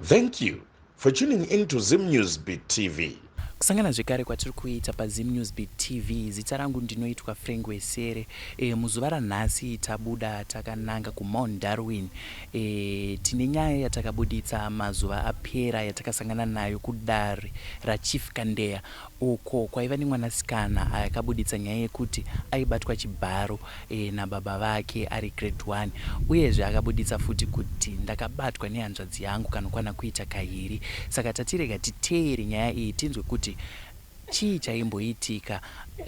Thank you for tuning in to Zim News Beat TV. Kusangana zvekare kwatiri kuita paZim News Beat TV. Zita rangu ndinoitwa Frank Wesere. E, muzuva ranhasi tabuda takananga kuMount Darwin. E, tine nyaya yatakabuditsa mazuva apera yatakasangana nayo kudare raChief Kandeya uko kwaiva nemwanasikana akabuditsa nyaya yekuti aibatwa chibharo e, nababa vake ari grade 1 uyezve akabuditsa futi kuti ndakabatwa nehanzvadzi yangu kanokwana kuita kairi. Saka tatirega titeere nyaya iyi tinzwe kuti chii chaimboitika,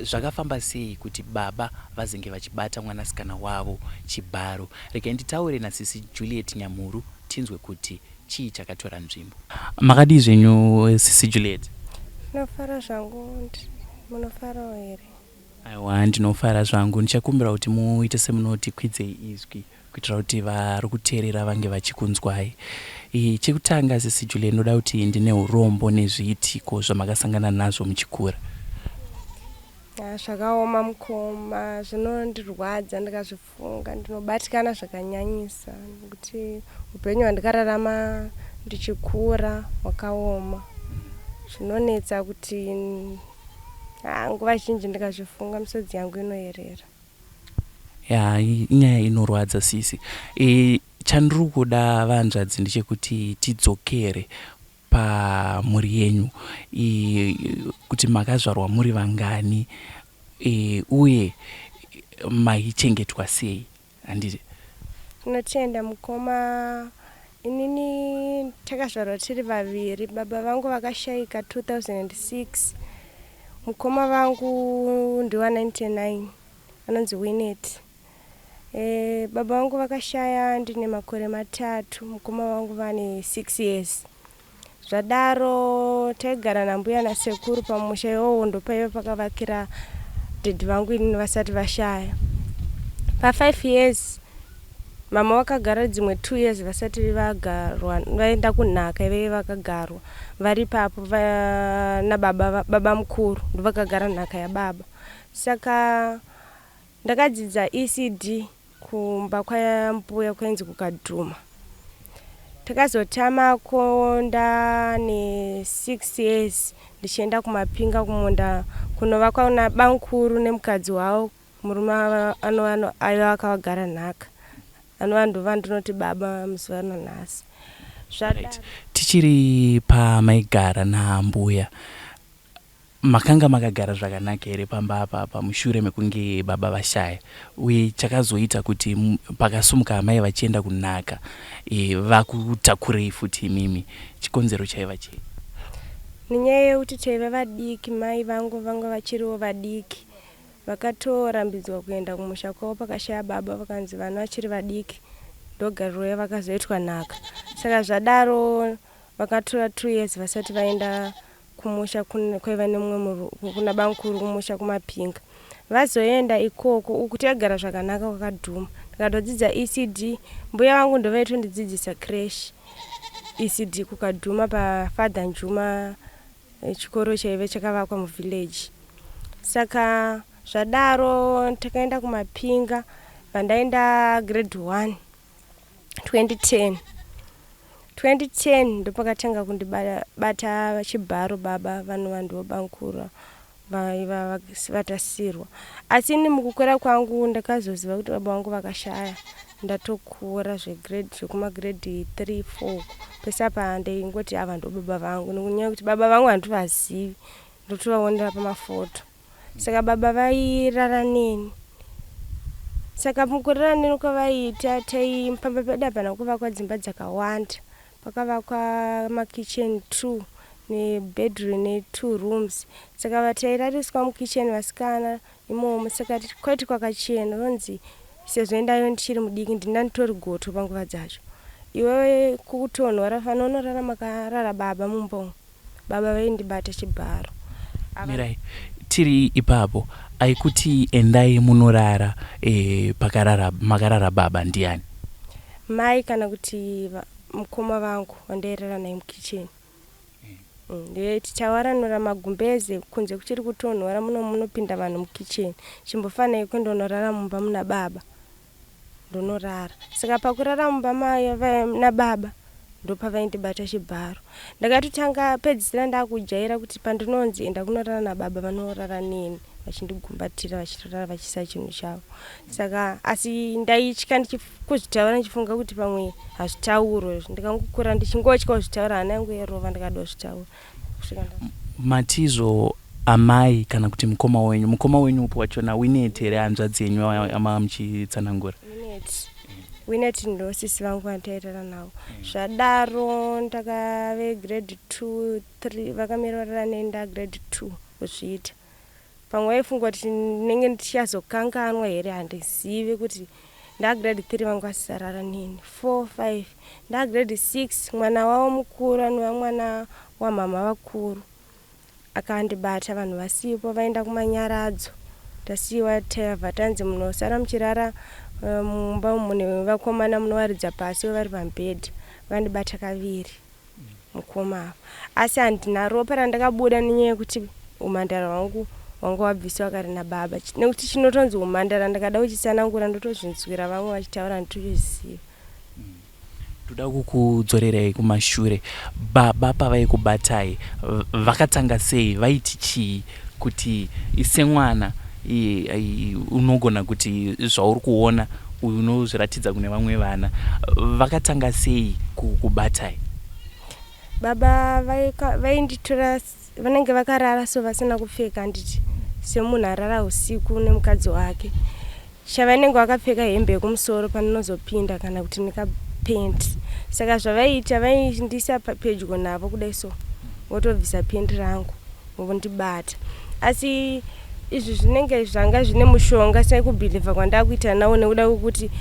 zvakafamba sei kuti baba vazenge vachibata mwanasikana wavo chibharo. Regai nditaure nasisi Juliet Nyamhuru tinzwe kuti chii chakatora nzvimbo. Makadii zvenyu sisi Juliet? Ndinofara zvangu, munofarawo here? Aiwa ndinofara zvangu. Ndichakumbira kuti muite semunoti kwidzei izwi kuitira kuti vari kuteerera vange vachikunzwai. Chekutanga sisi Juliet ndoda kuti ndine urombo nezviitiko zvamakasangana nazvo muchikura. Zvakaoma mukoma, zvinondirwadza ndikazvifunga ndinobatikana zvakanyanyisa nekuti upenyu hwandikararama ndichikura hwakaoma. Zvinonetsa kuti nguva zhinji ndikazvifunga misodzi yangu inoyerera. Ya, inyaya inorwadza sisi. E, chandiri kuda vanzvadzi ndechekuti tidzokere pamhuri yenyu e, kuti makazvarwa muri vangani e, uye maichengetwa sei handiti? Tinotenda mukoma inini takazvarwa tiri vaviri baba vangu vakashaika 2006 mukoma vangu ndiwa 99 anonzi Winnet e, baba vangu vakashaya ndine makore matatu mukoma vangu vane 6 years Zvadaro taigara nambuya nasekuru pamusha iwowo ndopaive pakavakira daddy vangu inini vasati vashaya. Pa five years mama vakagara dzimwe two years vasati vagarwa vaenda kunhaka ive vakagarwa vari ipapo nababa baba mukuru ndovakagara nhaka yababa. Saka ndakadzidza ECD Kumba kwambuya kwainzi kuKadhuma. Takazotamako ndane 6 years ndichienda kuMapinga kumunda kunovakwa nabamkuru nemukadzi wavo murume anova aiva akavagara nhaka anova ndovandinoti baba muzuva ranhasi. Right. Tichiri pamaigara naambuya Makanga makagara zvakanaka here pamba apa apa mushure mekunge baba vashaya uye chakazoita kuti pakasumuka amai vachienda kunhaka e, vakutakurei futi imimi chikonzero chaiva chei? Nenyaya yekuti taiva vadiki mai vangu vanga vachiriwo vadiki vakatorambidzwa kuenda kumusha kwavo pakashaya baba vakanzi vana vachiri vadiki ndogariro yavakazoitwa nhaka saka zvadaro vakatora two years vasati vaenda kumusha kwaiva nemumwe kuna bamkuru kumusha kuMapinga. Vazoenda ikoko uku taigara zvakanaka kwakadhuma. Ndikatodzidza ECD mbuya vangu ndovaitondidzidzisa creche ECD kuKadhuma paFather Njuma chikoro chaive chakavakwa muvillage. Saka zvadaro takaenda kuMapinga pandaenda grade one. 2010 2010 ndopakatanga kundibata chibharo baba vanova ndivo bamkuru vaiva vatasirwa asi ini mukukura kwangu ndakazoziva kuti baba vangu vakashaya ndatokura zvegrade zvekumagrade 3 4 pese apa ndaingoti ava ndo baba vangu nekunyaya yekuti baba vangu handivazivi ndotovaonera pamafoto Saka baba vairara neni. Saka mukurara neni kwavaiita tai pamba pedu hapana kuvakwa dzimba dzakawanda. Pakavakwa makitchen two nebedroom netwo rooms. Saka tairariswa mukitchen vasikana imomo saka kwaiti kwakachena vonzi sezvo ndaive ndichiri mudiki ndina nditori goto panguva dzacho. Iwewe kutonhora fana unorara makarara baba mumba umu. Baba vaindibata chibharo. Mirai tiri ipapo aikuti endai munorara e, pakarara makarara baba ndiani? Mai kana kuti mukoma vangu vandairara naye mukicheni. Tichawaranura magumbeze kunze kuchiri kutonhora muno munopinda vanhu mukicheni. Chimbofanai kundonorara mumba muna baba. Ndonorara. Saka pakurara mumba nababa ndopavaindibata chibharo. Ndakatotanga pedzisira ndakujaira kuti pandinonzi enda kunorara nababa vanorara neni vachindigumbatira vachirara vachiisa chinhu chavo. Saka asi ndaitya kuzvitaura ndichifunga kuti pamwe hazvitaurwe. Ndikangokura ndichingotya kuzvitaura hana yangu yairova ndikada kuzvitaura. Kusvika Matizvo amai kana kuti mukoma wenyu, mukoma wenyu upi wachona, Winnet here hanzvadzi yenyu yamanga muchitsanangura? Winnet. Winnet ndo sisi vangu vandairara navo. Zvadaro ndakave grade 2 3 vakamira varara neni nda grade 2 kuzviita. Pamwe vaifunga kuti ndinenge ndichazokanganwa here handizivi kuti nda grade 3 vangu vasisarara neni 4 5 nda grade 6 mwana wavo mukuru anova mwana wamhamha vakuru akandibata vanhu vasipo vaenda kumanyaradzo tasiiwa tavha tanzi munosara muchirara mumba mune vakomana munowaridza pasi vari pamubhedha vandibata kaviri mukoma ava asi handina ropa randakabuda nenyaya yekuti umhandara hwangu wanga wabvisiwa kare nababa nekuti chinotonzi umhandara ndakada kuchitsanangura ndotozvinzwira vamwe vachitaura handitochiziva. Ndoda kukudzorerai kumashure. Baba pavaikubatai vakatanga sei, vaiti chii kuti semwana unogona kuti zvauri kuona unozviratidza kune vamwe vana. Vakatanga sei kukubatai? Baba vainditora vanenge vakarara so vasina kupfeka handiti semunhu arara usiku nemukadzi wake. Chavanenge vakapfeka hembe yekumusoro pandinozopinda kana kuti nekapenti. Saka zvavaiita vaindiisa pedyo navo kudai so votobvisa pendi rangu vondibata. Asi izvi zvinenge zvanga zvine mushonga sekubhilivha kwandakuita nawo nekuda kwekuti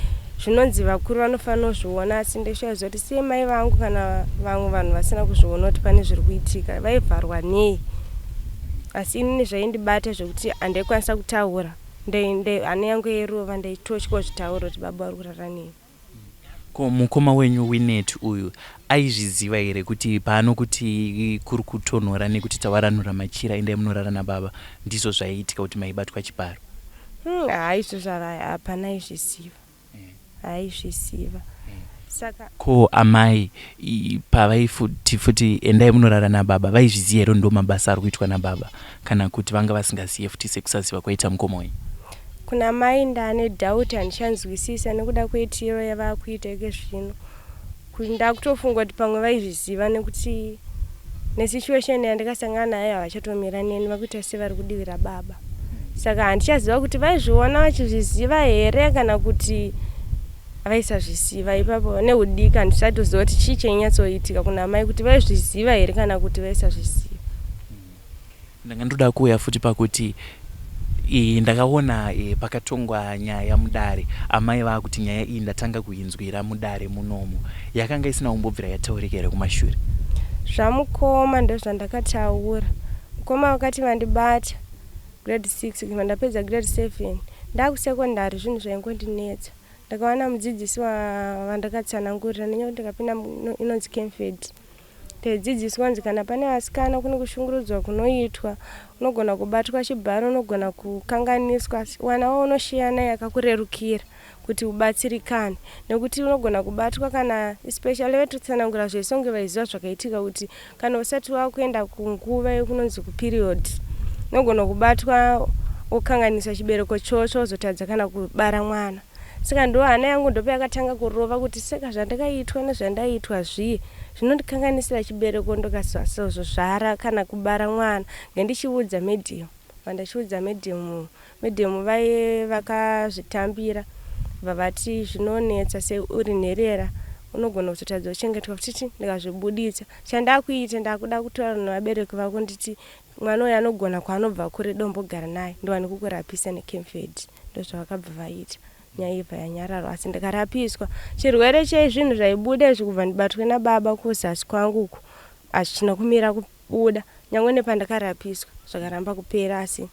zvinonzi vakuru vanofanira kuzviona asi ndoshayiwa kuti sei mai vangu kana vamwe vanhu vasina kuzviona kuti pane zviri kuitika vaivharwa nei. Asi inini zvaindibata zvekuti handaikwanisa kutaura. Hana yangu yairova ndaitotya kuzvitaura kuti baba vari kurara neni. Ko mukoma wenyu Winnet uyu aizviziva here kuti paanokuti kuri kutonhora nekuti tawaranura machira endai munorara nababa ndizvo zvaiitika kuti maibatwa chibharo? Haa izvozvo hapana aizviziva. Aizviziva. Saka Ko amai pavaifuti futi endai munorara nababa vaizviziva here ndo mabasa ari kuitwa nababa kana kuti vanga vasingazive futi sekusaziva kwaita mukoma wenyu? Kuna mai ndane doubt handichanzwisisa nekuda kweitiro yavakuita ikezvino. Ndakutofunga kuti pamwe vaizviziva nekuti nesituation yandikasangana nayo havachatomira neni vakuita sevari kudivi rababa. Saka handichaziva kuti vaizviona vachizviziva here kana kuti vaisazviziva ipapo neudiki handisatoziva kuti chii chainyatsoitika kuna mai kuti vaizviziva here kana kuti vaisazviziva. Ndanga ndoda kuuya futi pakuti ndakaona pakatongwa nyaya mudare amai vakuti nyaya iyi ndatanga kuinzwira mudare munomu yakanga isina kumbobvira yataurika here kumashure? Zvamukoma ndozvandakataura. Mukoma vakati vandibata grade 6 kubva ndapedza grade 7 ndakusekondari zvinhu zvaingondinetsa. Ndakawana mudzidzisi wandakatsanangurira nenyaya yekuti ndakapinda inonzi Camfed. Taidzidziswa kunzi kana pane vasikana kune kushungurudzwa kunoitwa, unogona kubatwa chibharo, unogona kukanganiswa asi wana waunosheya naye akakurerukira kuti ubatsirikane nekuti unogona kubatwa kana especially vaitotsanangura zvese kunge vaiziva zvakaitika kuti kana usati wakuenda kunguva yekunonzi kuperiod unogona kubatwa wokanganiswa chibereko chocho wozotadza kana kubara mwana. Saka ndo hana yangu ndopayakatanga kurova kuti saka zvandakaitwa nezvandaiitwa zviye zvinondikanganisira chibereko ndokasazozvara kana kubara mwana ngendichiudza medium vandachiudza medium medium vaye vakazvitambira vavati zvinonetsa seuri nherera unogona kuzotadza kuchengetwa futi ndikazvibuditsa chandakuita ndakuda kutaura nevabereki vako nditi mwana uyu anogona kwaanobva kure dombogara naye ndowane kukurapisa nekemfed ndozvavakabva vaita nyaya ibva yanyararwa asi ndikarapiswa chirwere chezvinhu zvaibuda izvi kubva ndibatwe nababa kuzasi kwangu uku hazvichina kumira. kubuda nyange nepandakarapiswa zvakaramba kupera asi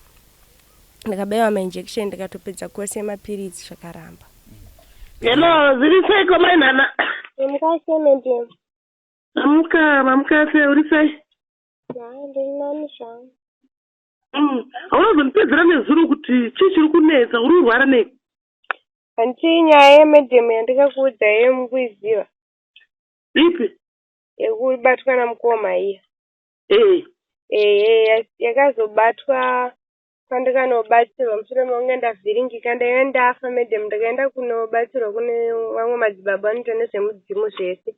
ndakabaiwa mainjection ndikatopedza kose yemapiritsi zvakaramba. Hello, zviri seiko mai Nana? Mamuka sei madam? Mamuka, mamuka sei, uri sei? Haa, ndiri nani zvangu. Hauna kuzondipedzera nezuro kuti chii chiri kunetsa, uri kurwara nei? Hanti nyaya yemadam yandikakuudza iye mukuiziva? Ipi? Yekubatwa namukoma iya. Eh. Ehe, yakazobatwa kwandikanobatsirwa mushure mekunge ndavhiringika ndaive ndafa madam ndakaenda kunobatsirwa kune vamwe madzibaba vanoita nezvemudzimu zvese.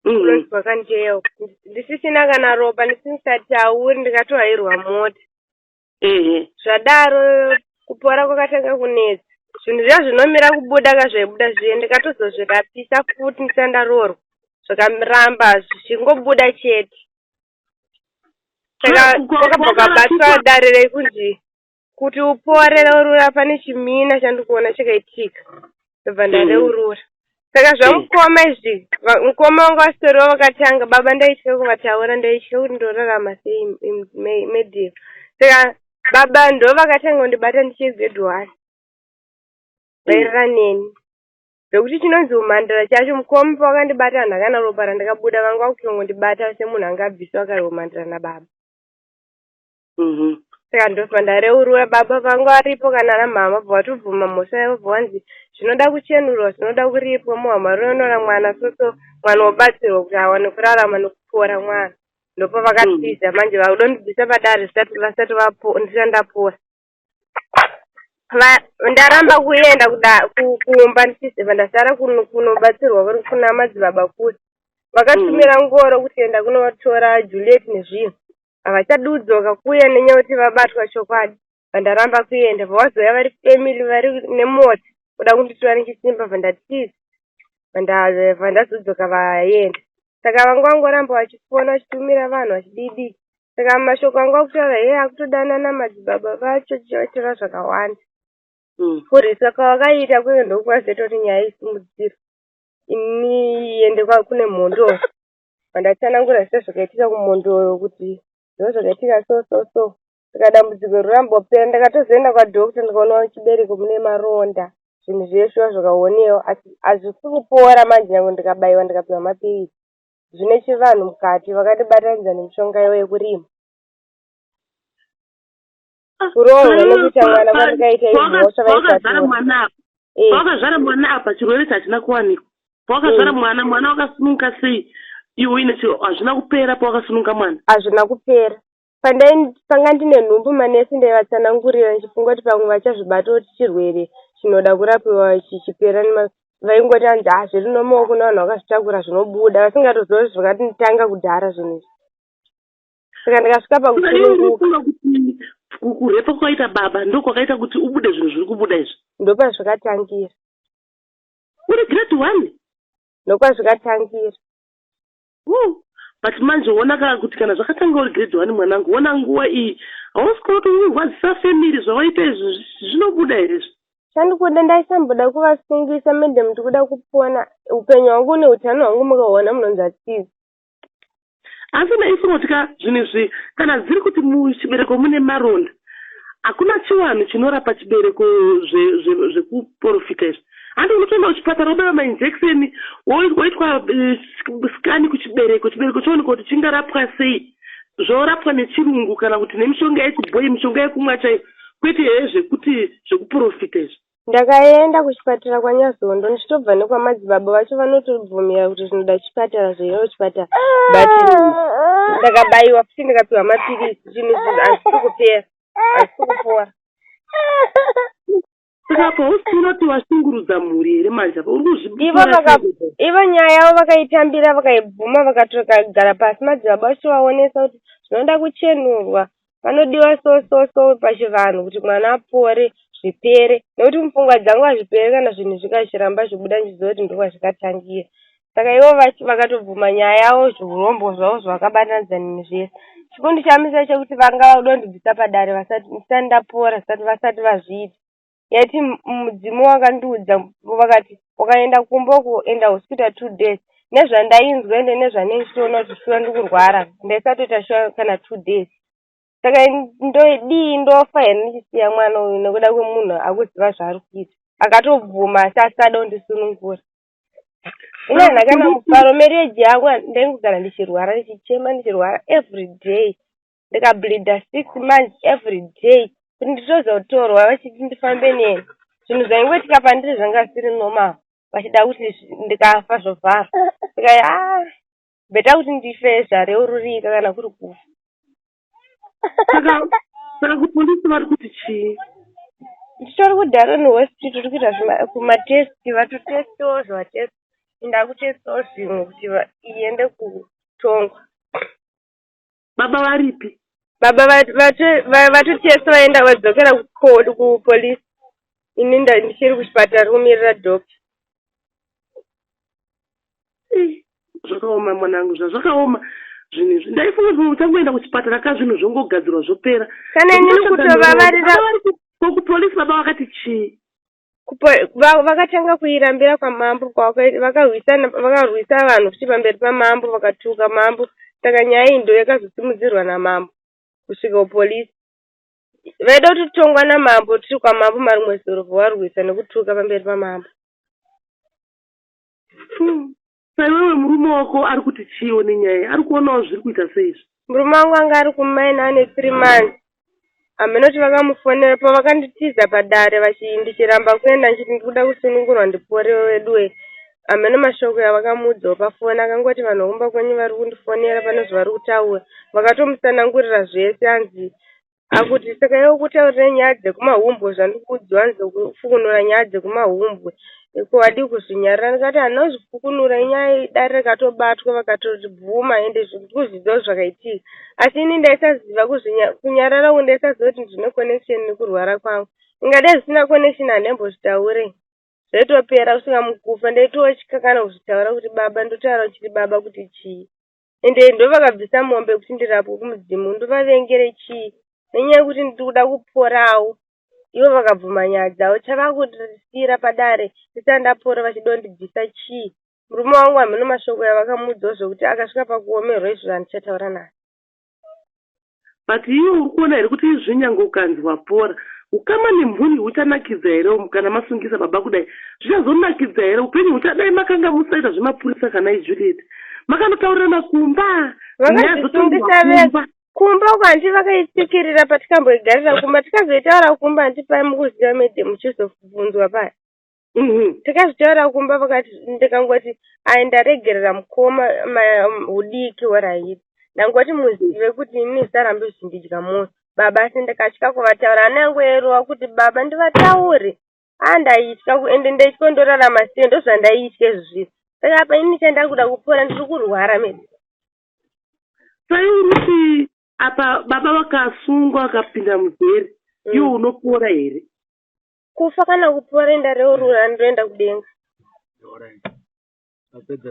Kunonzi kwakanjeya uku. Ndisisina kana ropa ndisisatauri ndikatohairwa mota. Zvadaro kupora kwakatanga kunetsa. Zvinhu zviya zvinomira kubuda ka zvaibuda zviye ndikatozozvirapisa futi ndisati ndaroorwa. Zvakaramba zvichingobuda chete. Saka kwakabva kwabatwa dare rekunzi kuti upore reurura pane chimina chandikuona chakaitika. Ndobva ndareurura. Saka zvamukoma izvi, mukoma wanga wasitoriwo vakatanga, baba ndaitya kuvataura, ndaitya kuti ndorarama sei medhiri. Saka baba ndo vakatanga kundibata ndichiri grade one. Vairara neni. Zvekuti chinonzi umhandara chacho mukoma pavakandibata handina kana ropa randakabuda vanga vakutongondibata semunhu anga abviswa kare umhandara nababa. Saka ndobva ndareurura baba vanga varipo kana ana mhamha bva vatobvuma mhosva yavo bva vanzi zvinoda kuchenurwa zvinoda kuripwa muhama rinonora mwana so so mwana wobatsirwa kuti awane kurarama nekupora mwana. Ndopavakatiza manje vakuda kundibvisa padare vasati ndisati ndapora. Ndaramba kuenda kumba ndichizibva ndasara kunobatsirwa kuna madzibaba kuti vakatumira ngoro kuti enda kunotora Juliet nezvinhu. Havachadi kudzoka kuya nenyaya yekuti vabatwa chokwadi. Bva ndaramba kuenda bva vazouya vari family vari nemota kuda kunditora nechisimba bva ndatiza. Bva ndazodzoka vaenda. Saka vanga vangoramba vachifona vachitumira vanhu vachidii Saka mashoko anga akutaura hee akutodanana madzibaba vacho tichivaitira zvakawanda. Kurwisa kwavakaita kuye ndokwazoita kuti nyaya isimudzirwe. Ini iende kune mhondoro. Pandatsanangura zvese zvakaitika kumhondoro kuti ndozvakaitika so so so. Saka dambudziko riramba kupera. Ndakatozoenda kwadoctor ndikaona chibereko mune maronda. Zvinhu zveshuwa zvakaonewa asi hazvisi kupora manje nyangwe ndikabaiwa ndikapiwa mapiritsi. Zvine chivanhu mukati vakandibatanidza nemishonga yavo yekurima. Kuroorwa nekuita mwana kwandikaita imhosva Pawakazvara mwana apa, pawakazvara mwana apa chirwere chachina kuwanikwa. Pawakazvara mwana, mwana wakasununguka sei iwe uine hazvina kupera pawakasununguka mwana? Hazvina kupera. Panga ndine nhumbu manesi ndaivatsanangurira ndichifunga kuti pamwe vachazvibata kuti chirwere chinoda kurapiwa chichipera. Vaingoti hanzi ah zviri normal kune vanhu vakazvitakura zvinobuda vasingatozivi kuti zvakatanga kudhara zvinhu izvi. Saka ndikasvika pakusununguka. Kuti kurepa kwakaita baba ndokwakaita kuti ubude zvinhu zviri kubuda izvi. Ndopazvakatangira. Uri grade 1? Ndokwazvakatangira. But manje wona ka kuti kana zvakatanga uri grade 1 mwanangu, wona nguva iyi hausi kuona kuti urwadzisa family zvawaita izvi zvinobuda here izvi? Chandikuda ndaisamboda kuvasungisa madam ndikuda kupona upenyu hwangu neutano hwangu mukahuona munonzwa tsitsi. Asi ndaifunga kuti ka zvinhu izvi kana dziri kuti muchibereko mune maronda hakuna chivanhu chinorapa chibereko zvekuprofita izvi. Handi unotoenda kuchipatara wobaiwa mainjekiseni woitwa scan kuchibereko, chibereko choonekwa kuti chingarapwa sei, zvorapwa nechirungu kana kuti nemishonga yechibhoyi, mishonga yekumwa chaiyo, kwete here zvekuti zvekuprofita izvi. Ndakaenda kuchipatara kwaNyazondo ndichitobva nekwamadzibaba vacho vanotobvumira kuti zvinoda chipatara zvoenda kuchipatara but ndakabaiwa futi ndikapiwa mapiritsi zvinhu izvi hazvisi kupera hazvisi kupora. Saka apa hausi kuona kuti washungurudza mhuri here manje apa uri kuzvitora sei? Ivo nyaya yavo vakaitambira vakaibvuma vakatogara pasi madzibaba vachivaonesa kuti zvinoda kuchenurwa panodiwa so so so pachivanhu kuti mwana apore zvipere nekuti mupfungwa dzangu hazvipere kana zvinhu zvikachiramba zvibuda ndichiziva kuti ndokwazvikatangira. Saka ivo vakatobvuma nyaya yavo zviurombwa zvavo zvavakabatanidza neni zvese. Chikundishamisa chekuti vanga vakuda kundibvisa padare ndisati ndapora vasati vazviita. Yaiti mudzimu wakandiudza vakati wakaenda kumba uko enda hospital 2 days. Nezvandainzwa ende nezvanei ndichitoona kuti shuwa ndikurwara ndaisatoita shuwa kana 2 days. Saka ndodii ndofa here ndichisiya mwana uyu nekuda kwemunhu akuziva zvaari kuita. Akatobvuma asi asada kundisunungura. Ini handina kana mufaro marriage yangu ndaingogara ndichirwara ndichichema ndichirwara every day. Ndikableeder 6 months every day kuti nditozotorwa vachiti ndifambe neni. Zvinhu zvaingoitika pandiri zvanga zvisiri normal. Vachida kuti ndikafa zvovharwa. Ndikati ah better kuti ndife zvareururika kana kuri kufa. Saka saka kupolisi vari kuti chii? Nditori kuDarwin Hospital tiri kuita kumatest vatotestawo zvimatest ndakutestawo zvimwe kuti iende kutongwa. Baba varipi? Baba vatotesta vaenda vadzokera kupolisi. Ini ndichiri kuchipatara kumirira doctor. Zvakaoma mwanangu, zvazvakaoma zvinhu izvi. Ndaifunga kuti uchangoenda kuchipatara ka zvinhu zvongogadzirwa zvopera. Kana inini kutovavarira Ko kupolisi baba vakati chii? Vakatanga kuirambira kwamambo vakarwisa vanhu futi pamberi pamambo vakatuka mambo. Saka nyaya iyi ndo yakazosimudzirwa namambo kusvika kupolisi. Vaida kutotongwa namambo tiri kwamambo marimwe zuro varwisa nekutuka pamberi pamambo. Saiwewe murume wako ari kuti chiiwo nenyaya ari kuonawo zviri kuita seizvi? Murume wangu anga ari kumaina ane 3 months. Hameno kuti vakamufonera pavakanditiza padare ndichiramba kuenda ndichiti ndikuda kusunungurwa ndipore weduwe. Hameno mashoko avakamuudzawo pafoni akangoti vanhu vekumba kwenyu vari kundifonera pane zvavari kutaura. Vakatomusanangurira zvese anzi akuti saka iwe ukutaurira nyaya dzekumahumbwe zvandikuudziwa hanzi kufukunura nyaya dzekumahumbwe. Ko wadii kuzvinyarara ndikati handina kuzvifukunura inyaya dare rikatobatwa vakatobvuma ende ndikuzviziva kuti zvakaitika. Asi ini ndaisaziva kunyarara uku ndaisaziva kuti ndine connection nekurwara kwangu. Ingadai zvisina connection handaimbozvitaure. Zvaitopera kusvika mukufa ndaitotya kana kuzvitaura kuti baba ndotaura uchiti baba kuti chii. Ende ndovakabvisa mombe yekuti ndirapwe kumudzimu ndovavengere chii nenyaya yekuti ndiri kuda kuporawo. Ivo vakabvuma nyaya dzavo chavakundisiira padare ndisati ndapora vachida kundibvisa chii. Murume wangu hameno mashoko avakamuudzawo zvekuti akasvika pakuomerwa izvo handichataura naye. But iwe uri kuona here kuti izvi nyange ukanzi wapora ukama nemhuri huchanakidza here kana masungisa baba kudai zvichazonakidza here upenyu huchadai makanga musaita zvemapurisa kana iJuliet makanotaurirana kumba vakazvisungisa vega kumba uko hanti vakaitsikirira patikamboigarira kumba tikazoitaura kumba hanti pai mukuziva madam muchizobvunzwa paya Tikazvitaura kumba vakati ndikangoti ai ndaregerera mukoma hudiki horaiti ndangoti muzive kuti ini zvisarambe zvichindidya mwoyo baba asi ndikatya kuvataura hana yangu yairova kuti baba ndivataure a ndaitya ende ndaitya ndorarama sei ndozvandaitya izvozvi saka apa ini chandakuda kupora ndiri kurwara medi Sai uruti apa baba vakasungwa vakapinda mujeri iwe unopora here? Kufa kana kupora ndareurura ndoenda kudenga.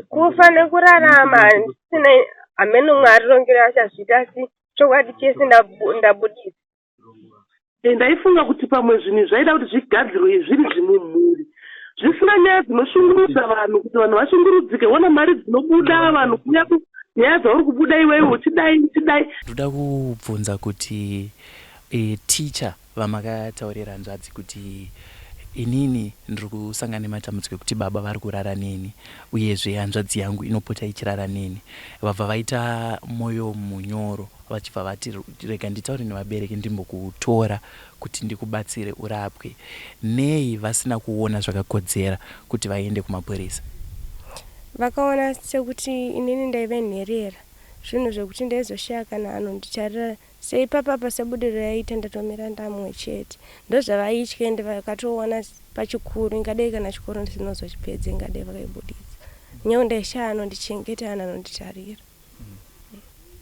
Kufa nekurarama handisina hameno Mwari rongera achazviita asi chokwadi chese ndabudisa. Ndaifunga kuti pamwe zvinhu zvaida kuti zvigadzirwe zviri zvimumhuri zvisina nyaya dzinoshungurudza vanhu kuti vanhu vashungurudzike wona mari dzinobuda vanhu kuya nyaya dzauri kubuda iwewe uchidai uchidai. Ndoda kubvunza kuti teacher vamakataurira hanzvadzi kuti inini ndiri kusangana nematambudziko ekuti baba vari kurara neni uyezve hanzvadzi yangu inopota ichirara neni vabva vaita moyo munyoro vachibva vati rega nditaure nevabereki ndimbokutora kuti ndikubatsire urapwe nei vasina kuona zvakakodzera kuti vaende kumapurisa. Vakaona sekuti inini ndaive nherera zvinhu zvekuti ndaizoshaya kana anonditarira Seipapa apa sebudiriro yaita ndatomira ndamwe chete. Ndozvavaitya ende vakatoona pachikuru ingadai kana chikoro ndisina kuzochipedza ingadai vakaibuditsa. Nyewo ndaishaya anondichengeta and anonditarira.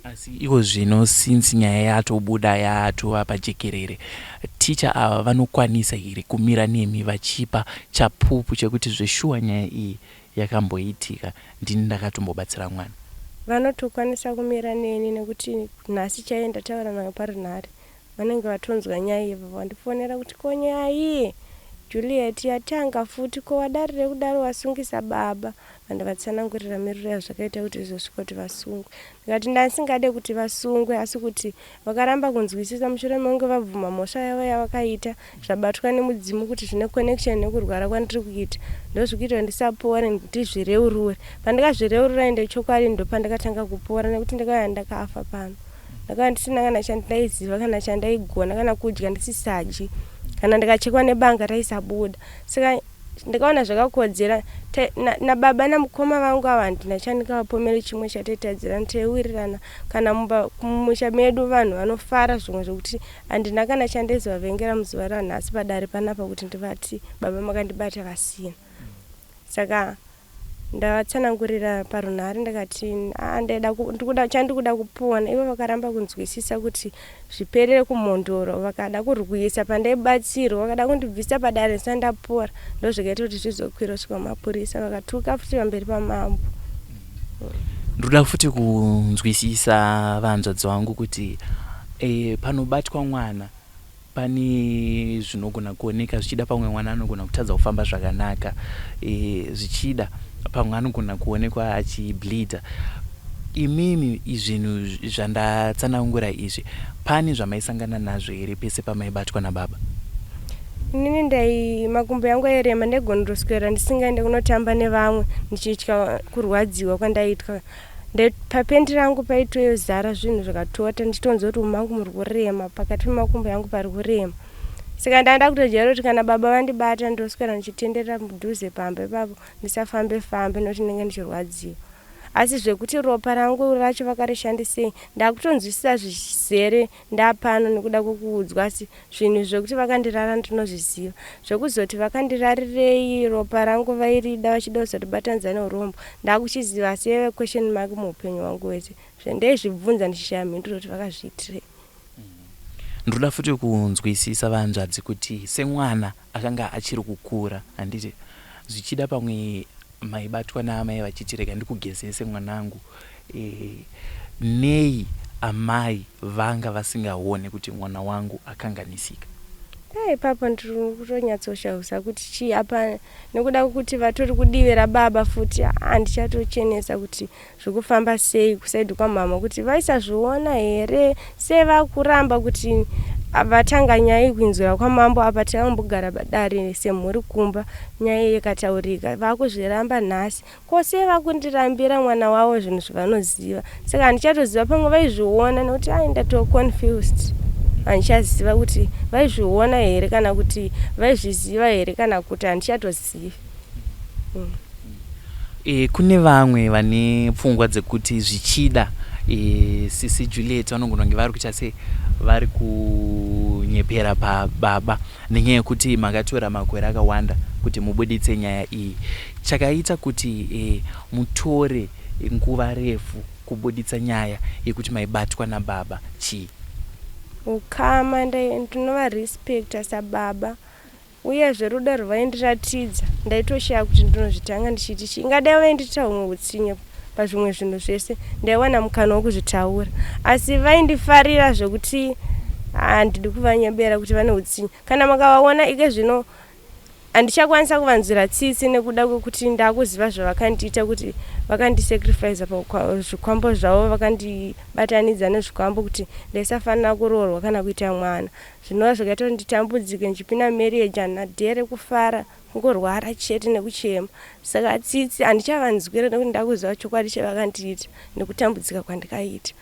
Asi iko zvino since nyaya yatobuda yatova pajekerere teacher ava vanokwanisa here kumira nemi vachipa chapupu chekuti zveshuwa nyaya iyi yakamboitika ndini ndakatombobatsira mwana. Vanotokwanisa kumira neni nekuti nhasi chaiye ndataura navo parunhare vanenge vatonzwa nyaya iyi vandifonera kuti ko nyaya iye Juliet yatanga futi ko wadarire kudaro wasungisa baba vandavatsanangurira miriro yazvakaita kuti izosvika kuti vasungwe ndikati ndasingade kuti vasungwe asi kuti vakaramba kunzwisisa mushure mekunge vabvuma mhosva yavo yavakaita zvabatwa nemudzimu kuti zvine connection nekurwara kwandiri kuita ndozvikuita ndisapore ndizvireurure pandakazvireurura ende chokwadi ndopandakatanga kupora nekuti ndakauya ndakafa pano ndakauya ndisina kana chandaiziva kana chandaigona kana kudya ndisisadyi kana ndikachekwa nebanga raisabuda saka ndikaona zvakakodzera nababa namukoma vangu ava handina chandingavapomere chimwe chataitadzirana taiwirirana kana mumba mumusha medu vanhu vanofara zvimwe zvekuti handina kana chandaizovavengera muzuva ranhasi padare panapa kuti ndivati baba makandibata vasina saka Ndavatsanangurira parunhare ndikati ah, ndaida ndikuda chandikuda kupona ivo vakaramba kunzwisisa kuti zviperere kumhondoro vakada kurwisa pandaibatsirwa vakada kundibvisa padare ndisati ndapora ndozvikaita kuti zvizokwira kusvika mapurisa vakatuka futi pamberi pamambo. Ndoda futi kunzwisisa vahanzvadzi vangu kuti e, panobatwa mwana Pane zvinogona kuoneka zvichida pamwe mwana anogona kutadza kufamba zvakanaka e, zvichida pamwe anogona kuonekwa achibleeder. Imimi zvinhu zvandatsanangura izvi pane zvamaisangana nazvo here pese pamaibatwa nababa? Inini ndai makumbo yangu airema ndaigona kutoswera ndisingaende kunotamba nevamwe ndichitya kurwadziwa kwandaitwa. Papendi rangu paitozara zvinhu zvakatota ndichitonzwa kuti umu mangu muri kurema pakati pemakumbo yangu pari kurema saka ndanga ndakutojaira kuti kana baba vandibata ndoswera ndichitenderera mudhuze pamba ipapo ndisafambe fambe nokuti ndinenge ndichirwadziwa asi zvekuti ropa rangu racho vakarishandisei ndakutonzwisisa zvizere ndapano nekuda kwekuudzwa asi zvinhu zvekuti vakandirara ndinozviziva zvekuzoti vakandirarirei ropa rangu vairida vachida kuzoribatanidza neurombo ndakuchiziva asi yaive question mark muupenyu hwangu hwese zvendaizvibvunza ndichishaya mhinduro kuti vakazviitirei. Ndinoda futi kunzwisisa vahanzvadzi kuti semwana akanga achiri kukura handiti zvichida pamwe maibatwa naamai vachiti rega ndikugezese mwanangu e, nei amai vanga vasingaone kuti mwana wangu akanganisika? Ipapo ndiri kutonyatsoshausa kuti chii apa nekuda kwekuti vatori kudivi rababa futi handichatochenesa kuti zvikufamba sei kusaidi kwamhamha kuti vaisazviona here sei vakuramba kuti vatanga nyaya yekuinzwira kwamambo apa takambogara padare semhuri kumba nyaya iyi ikataurika vakuzviramba nhasi ko sei vakundirambira mwana wavo zvinhu zvavanoziva saka handichatoziva pamwe vaizviona nekuti ai ndato confused handichaziva kuti vaizviona here kana kuti vaizviziva here kana kuti handichatozivi mm. E, kune vamwe vane pfungwa dzekuti zvichida e, sisi Juliet vanogona kunge vari kuita se vari kunyepera pababa nenyaya yekuti makatora makore akawanda kuti mubuditse nyaya iyi. Chakaita kuti e, mutore nguva refu kubuditsa nyaya yekuti maibatwa nababa chii? Ukama ndinovarespecta sababa Uyezve rudo rwavaindiratidza ndaitoshaya kuti ndinozvitanga ndichiti chii. Ingadai vaindiitira humwe hutsinye pazvimwe zvinhu zvese ndaiwana mukana wekuzvitaura asi vaindifarira zvekuti handidi kuvanyebera kuti vane hutsinye. Kana makavaona ike zvino handichakwanisa kuvanzwira tsitsi nekuda kwekuti ndakuziva zvavakandiita kuti vakandisacrificer pazvikwambo zvavo vakandibatanidza nezvikwambo kuti ndaisafanira kuroorwa kana kuita mwana. Zvinova zvakaita kuti nditambudzike ndichipinda marriage handina day rekufara kungorwara chete nekuchema saka tsitsi handichavanzwira nekuti ndakuziva chokwadi chavakandiita nekutambudzika kwandikaita.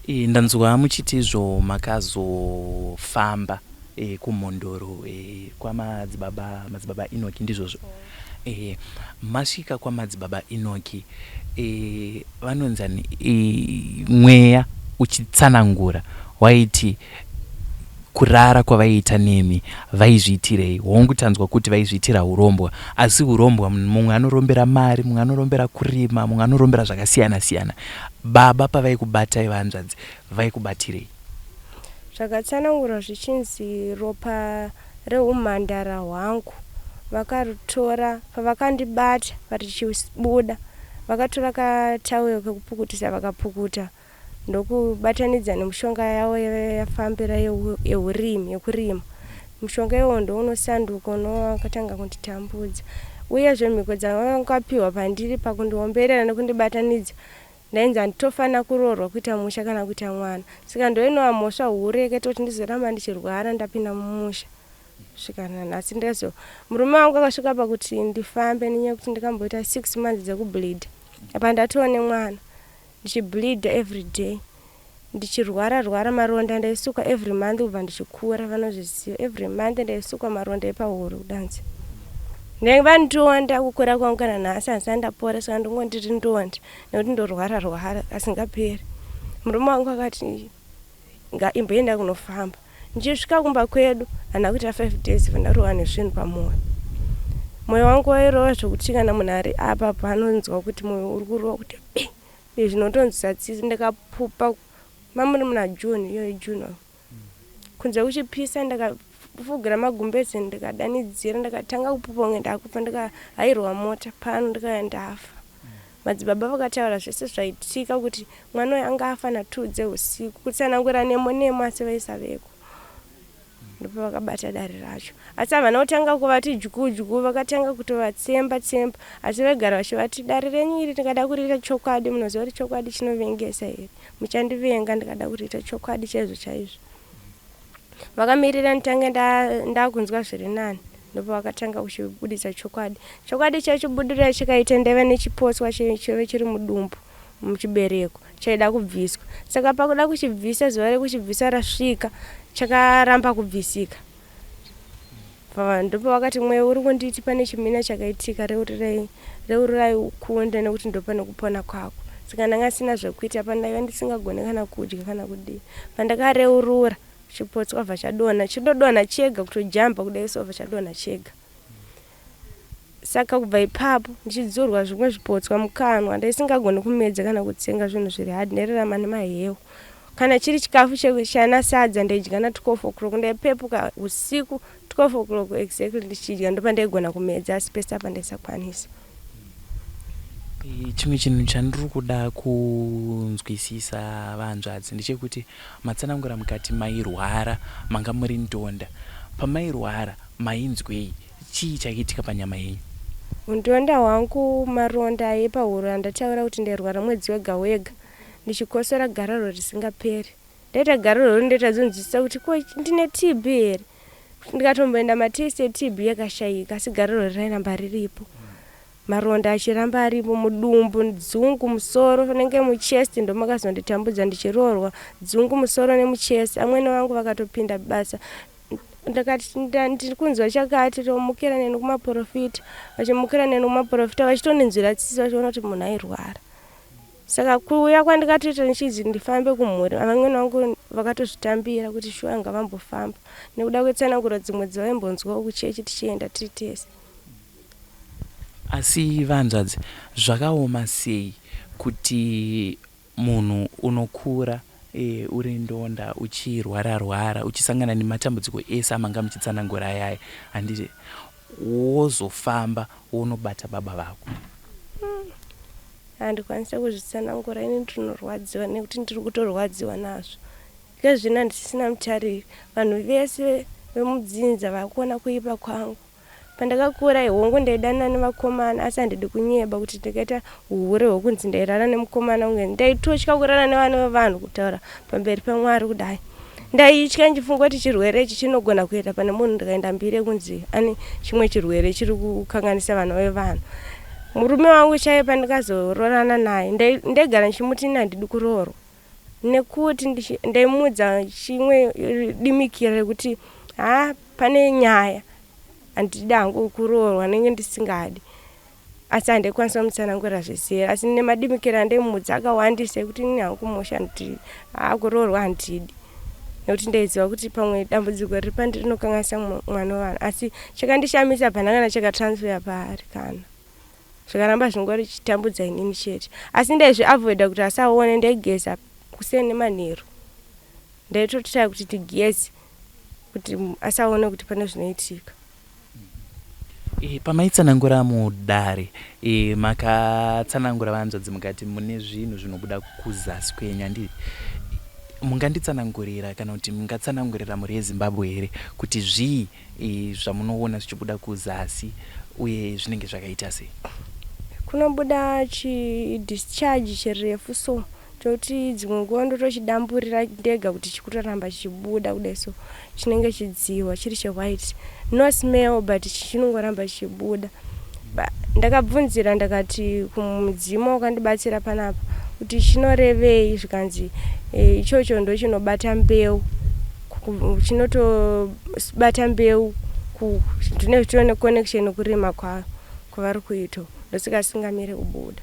E, ndanzwa muchiti izvo makazofamba e, kumhondoro e, kwamadzibaba madzibaba Inoki ndizvozvo e, masvika kwamadzibaba Inoki e, vanonzani e, mweya uchitsanangura waiti kurara kwavaiita nemi vaizviitirei hongu tanzwa kuti vaizviitira urombwa asi urombwa mumwe anorombera mari mumwe anorombera kurima mumwe anorombera zvakasiyana siyana baba pavaikubatai vahanzvadzi vaikubatirei Zvakatsanangurwa zvichinzi ropa rehumhandara hwangu vakarutora pavakandibata richibuda vakatora katawero kekupukutisa vakapukuta ndokubatanidza nemishonga yavo yafambira yeurimi yekurima. Mushonga iwowo ndounosanduka unova wakatanga kunditambudza. Uyezve mhiko dzavakapiwa pandiri pakundiomberera nekundibatanidza ndainzi handitofanira kuroorwa kuita musha kana kuita mwana. Saka ndoinova mhosva huru yakaita kuti ndizoramba ndichirwara ndapinda mumusha kusvika nanhasi. Ndazo murume wangu akasvika pakuti ndifambe nenyaya yekuti ndikamboita 6 months dzekubleeder. Apa ndatova nemwana ndichibleeder everyday. Ndichirwara rwara maronda ndaisukwa every month kubva ndichikura vanozviziva every month ndaisukwa maronda epahuro kudanzi ndaiva ndonda kukura kwangu kana nhasi handisati ndapora saka ndongo ndiri ndonda nekuti ndorwara rwara asingaperi murume wangu akati imboenda kunofamba ndichisvika kumba kwedu handina kuita five days ndarohwa nezvinhu pamwoyo mwoyo wangu wairova zvekuti kana munhu ari apa paanonzwa kuti mwoyo uri kurova kuti be Izvi zvinotonzwisa tsitsi ndikapupa mamuri muna June iyoyo June kunze kuchipisa ndakafugira magumbeze ndikadanidzira ndikatanga kupupa kunge ndakufa ndikahairwa mota pano ndikauya ndafa madzibaba vakataura zvese zvaitika kuti mwana uyu anga afa na2 dzeusiku kutsanangura nemo nemo asi vaisaveko Ndopavakabata dare racho asi havana kutanga kuvati dyu dyu vakatanga kutovatsemba tsemba asi vaigara vachivati dare renyu iri ndikada kuriita chokwadi munoziva kuti chokwadi chinovengesa here muchandivenga ndikada kuriita chokwadi chaizvo chaizvo vakamirira nditange ndakunzwa zviri nani ndopavakatanga kuchibuditsa chokwadi chokwadi chaichibudira chikaita ndaiva nechipotswa chaive chiri mudumbu muchibereko chaida kubviswa saka pakuda kuchibvisa zuva rekuchibvisa rasvika chakaramba kubvisika ndopavakati mweya uri kunditi pane chimina chakaitika reururai reururai ukunde nekuti ndopane kupona kwako saka ndanga sina zvekuita pandaiva ndisingagone kana kudya kana kudii pandakareurura chipotswa bva chadonha chinodonha chega kutojamba kudai so bva chadonha chega Saka kubva ipapo ndichidzurwa zvimwe zvipotswa mukanwa ndaisingagoni kumedza kana kutsenga zvinhu zviri hard ndairarama nemahewu. Kana chiri chikafu chana sadza ndaidya na 12 o'clock ndaipepuka usiku 12 o'clock exactly ndichidya ndopandaigona kumedza asi pese apa ndaisakwanisa. Chimwe chinhu chandiri kuda kunzwisisa vahanzvadzi ndechekuti matsanangura mukati mairwara manga muri ndonda. Pamairwara mainzwei Chii chaiitika panyama yenyu? Undonda hwangu maronda epahuro andataura kuti ndairwara mwedzi wega wega ndichikosora gararwa risingaperi. Ndaita gararwa iro ndaitadzonzwisisa kuti ko ndine TB here? Ndikatomboenda matest eTB yakashaika asi gararwa rairamba riripo. Maronda achiramba aripo mudumbu, dzungu, musoro nenge muchest ndomakazonditambudza ndichiroorwa dzungu musoro nemuchest. Amwene vangu vakatopinda basa ndakati ndiri kunzwa chakati tomukira neni kumaporofita vachimukira neni kumaporofita vachitondinzwira tsitsi vachiona kuti munhu airwara saka kuuya kwandikatoita ndichizi ndifambe kumhuri vamwene vangu vakatozvitambira kuti shuwa ngavambofamba nekuda kwetsananguro dzimwe dzavaimbonzwawo kuchechi tichienda tiri tese asi vanzvadzi zvakaoma sei kuti Munhu unokura uri ndonda uchirwara rwara uchisangana nematambudziko ese amanga muchitsanangura ayaya handiti wozofamba wonobata baba vako. Handikwanise kuzvitsanangura ini ndinorwadziwa nekuti ndiri kutorwadziwa nazvo. Ikezvino handisisina mutariri vanhu vese vemudzinza vakuona kuipa kwangu. Pandakakura hongu ndaidanana nevakomana asi handidi kunyeba kuti ndakaita uhure hwekunzi ndairara nemukomana kunge ndaitotya kurara nevana vevanhu kutaura pamberi paMwari kudai. Ndaitya ndichifunga kuti chirwere ichi chinogona kuenda pane munhu ndikaenda mbiri yekunzi ane chimwe chirwere chiri kukanganisa vana vevanhu. Murume wangu chaiye pandikazoroorana naye ndaigara ndichimuti ini handidi kuroorwa nekuti ndaimuudza chimwe dimikira rekuti haa pane nyaya handidi hangu kuroorwa ndenge ndisingadi asi handikwanisa kumutsanangurira zvizere asi nemadimikira andaimuudza akawandisa ekuti ini hangu kumusha handidi haa kuroorwa handidi nekuti ndaiziva kuti pamwe dambudziko riri pandiri rinokanganisa mwana wevanhu asi chakandishamisa hapana kana chakatransfer paari kana zvikaramba zvingori chitambudza inini chete asi ndaizviavoida kuti asaone ndaigeza kuseni nemanheru ndaitotraya kuti ndigeze kuti asaone kuti pane zvinoitika. E, pamaitsanangura mudare e, makatsanangura vanzvadzi mukati mune zvinhu zvinobuda kuzasi kwenyu handiti Munganditsanangurira kana kuti mungatsanangurira mhuri yeZimbabwe here kuti zvii e, zvamunoona zvichibuda kuzasi uye zvinenge zvakaita sei? Kunobuda chidischarge chirefu so chokuti dzimwe nguva ndotochidamburira ndega kuti chikutoramba chichibuda kudai so chinenge chidzihwa chiri chewhite no smell but chinongoramba chichibuda. Ndakabvunzira ndakati kumudzimu wakandibatsira panapa kuti chinorevei zvikanzi e, ichocho ndochinobata mbeu chinotobata mbeu ndine zvitori neconnection kurima kwavari kuita ndosaka singamire kubuda.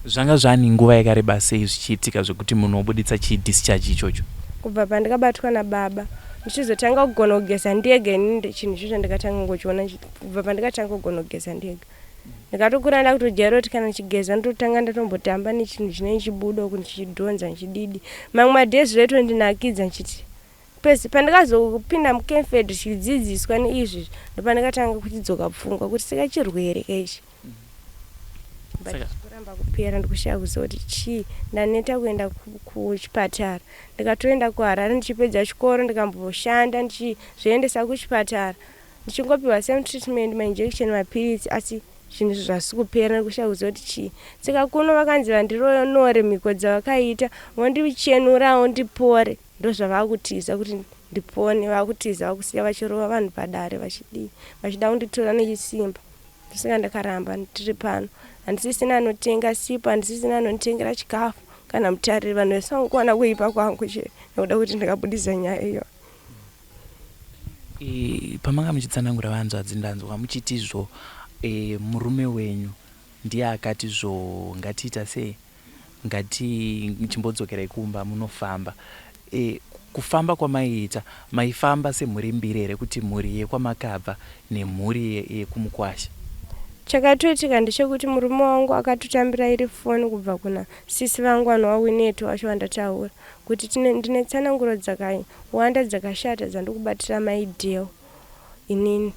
Zvanga zvani nguva yakareba sei zvichiitika zvekuti munhu obuditsa chidischarge ichocho? Kubva pandakabatwa nababa ndichizotanga kugona kugeza ndega ini chinhu ichocho ndakatanga kungochiona kubva pandakatanga kugona kugeza ndega. Ndakatokura ndakutojaira kuti kana ndichigeza ndototanga ndatombotamba nechinhu chinenge chichibuda uku ndichidhonza ndichididi. Mamwe madays zvaitondinakidza ndichiti pese pandakazopinda mucamfed ndichidzidziswa neizvi ndopandakatanga kuchidzoka pfungwa kuti saka chirwere ka ichi. But kuramba kupera ndikushaya kuziva kuti chii. Ndaneta kuenda kuchipatara. Ndikatoenda kuHarare ndichipedza chikoro ndikamboshanda ndichizviendesa kuchipatara. Ndichingopiwa same treatment mainjection mapiritsi asi zvinhu izvi zvasi kupera ndikushaya kuziva kuti chii. Saka kuno vakanzi vandironore mhiko dzavakaita vondichenurawo ndipore ndozvavakutiza kuti ndipone vakutiza vakusiya vachirova vanhu padare vachidii vachida kunditora nechisimba. Ndosaka ndakaramba ndiri pano. Handisisina anotenga sipo, handisisina anonditengera chikafu kana mutariri. Vanhu vese vangoona kuipa kwangu chete nekuda kuti ndakabudisa nyaya iyoyo. E, pamanga muchitsanangura vanzvadzi ndanzwa muchiti zvo e, murume wenyu ndiye akati zvo ngatiita sei ngati chimbodzokerai kumba munofamba e, kufamba kwamaiita maifamba semhuri mbiri here kuti mhuri yekwamakabva nemhuri yekumukwasha? Chakatoitika ndechekuti murume wangu akatotambira iri foni kubva kuna sisi vangu vanova Winnet wacho wandataura kuti ndine tsananguro dzakawanda dzakashata dzandikubatira mai Dale. inini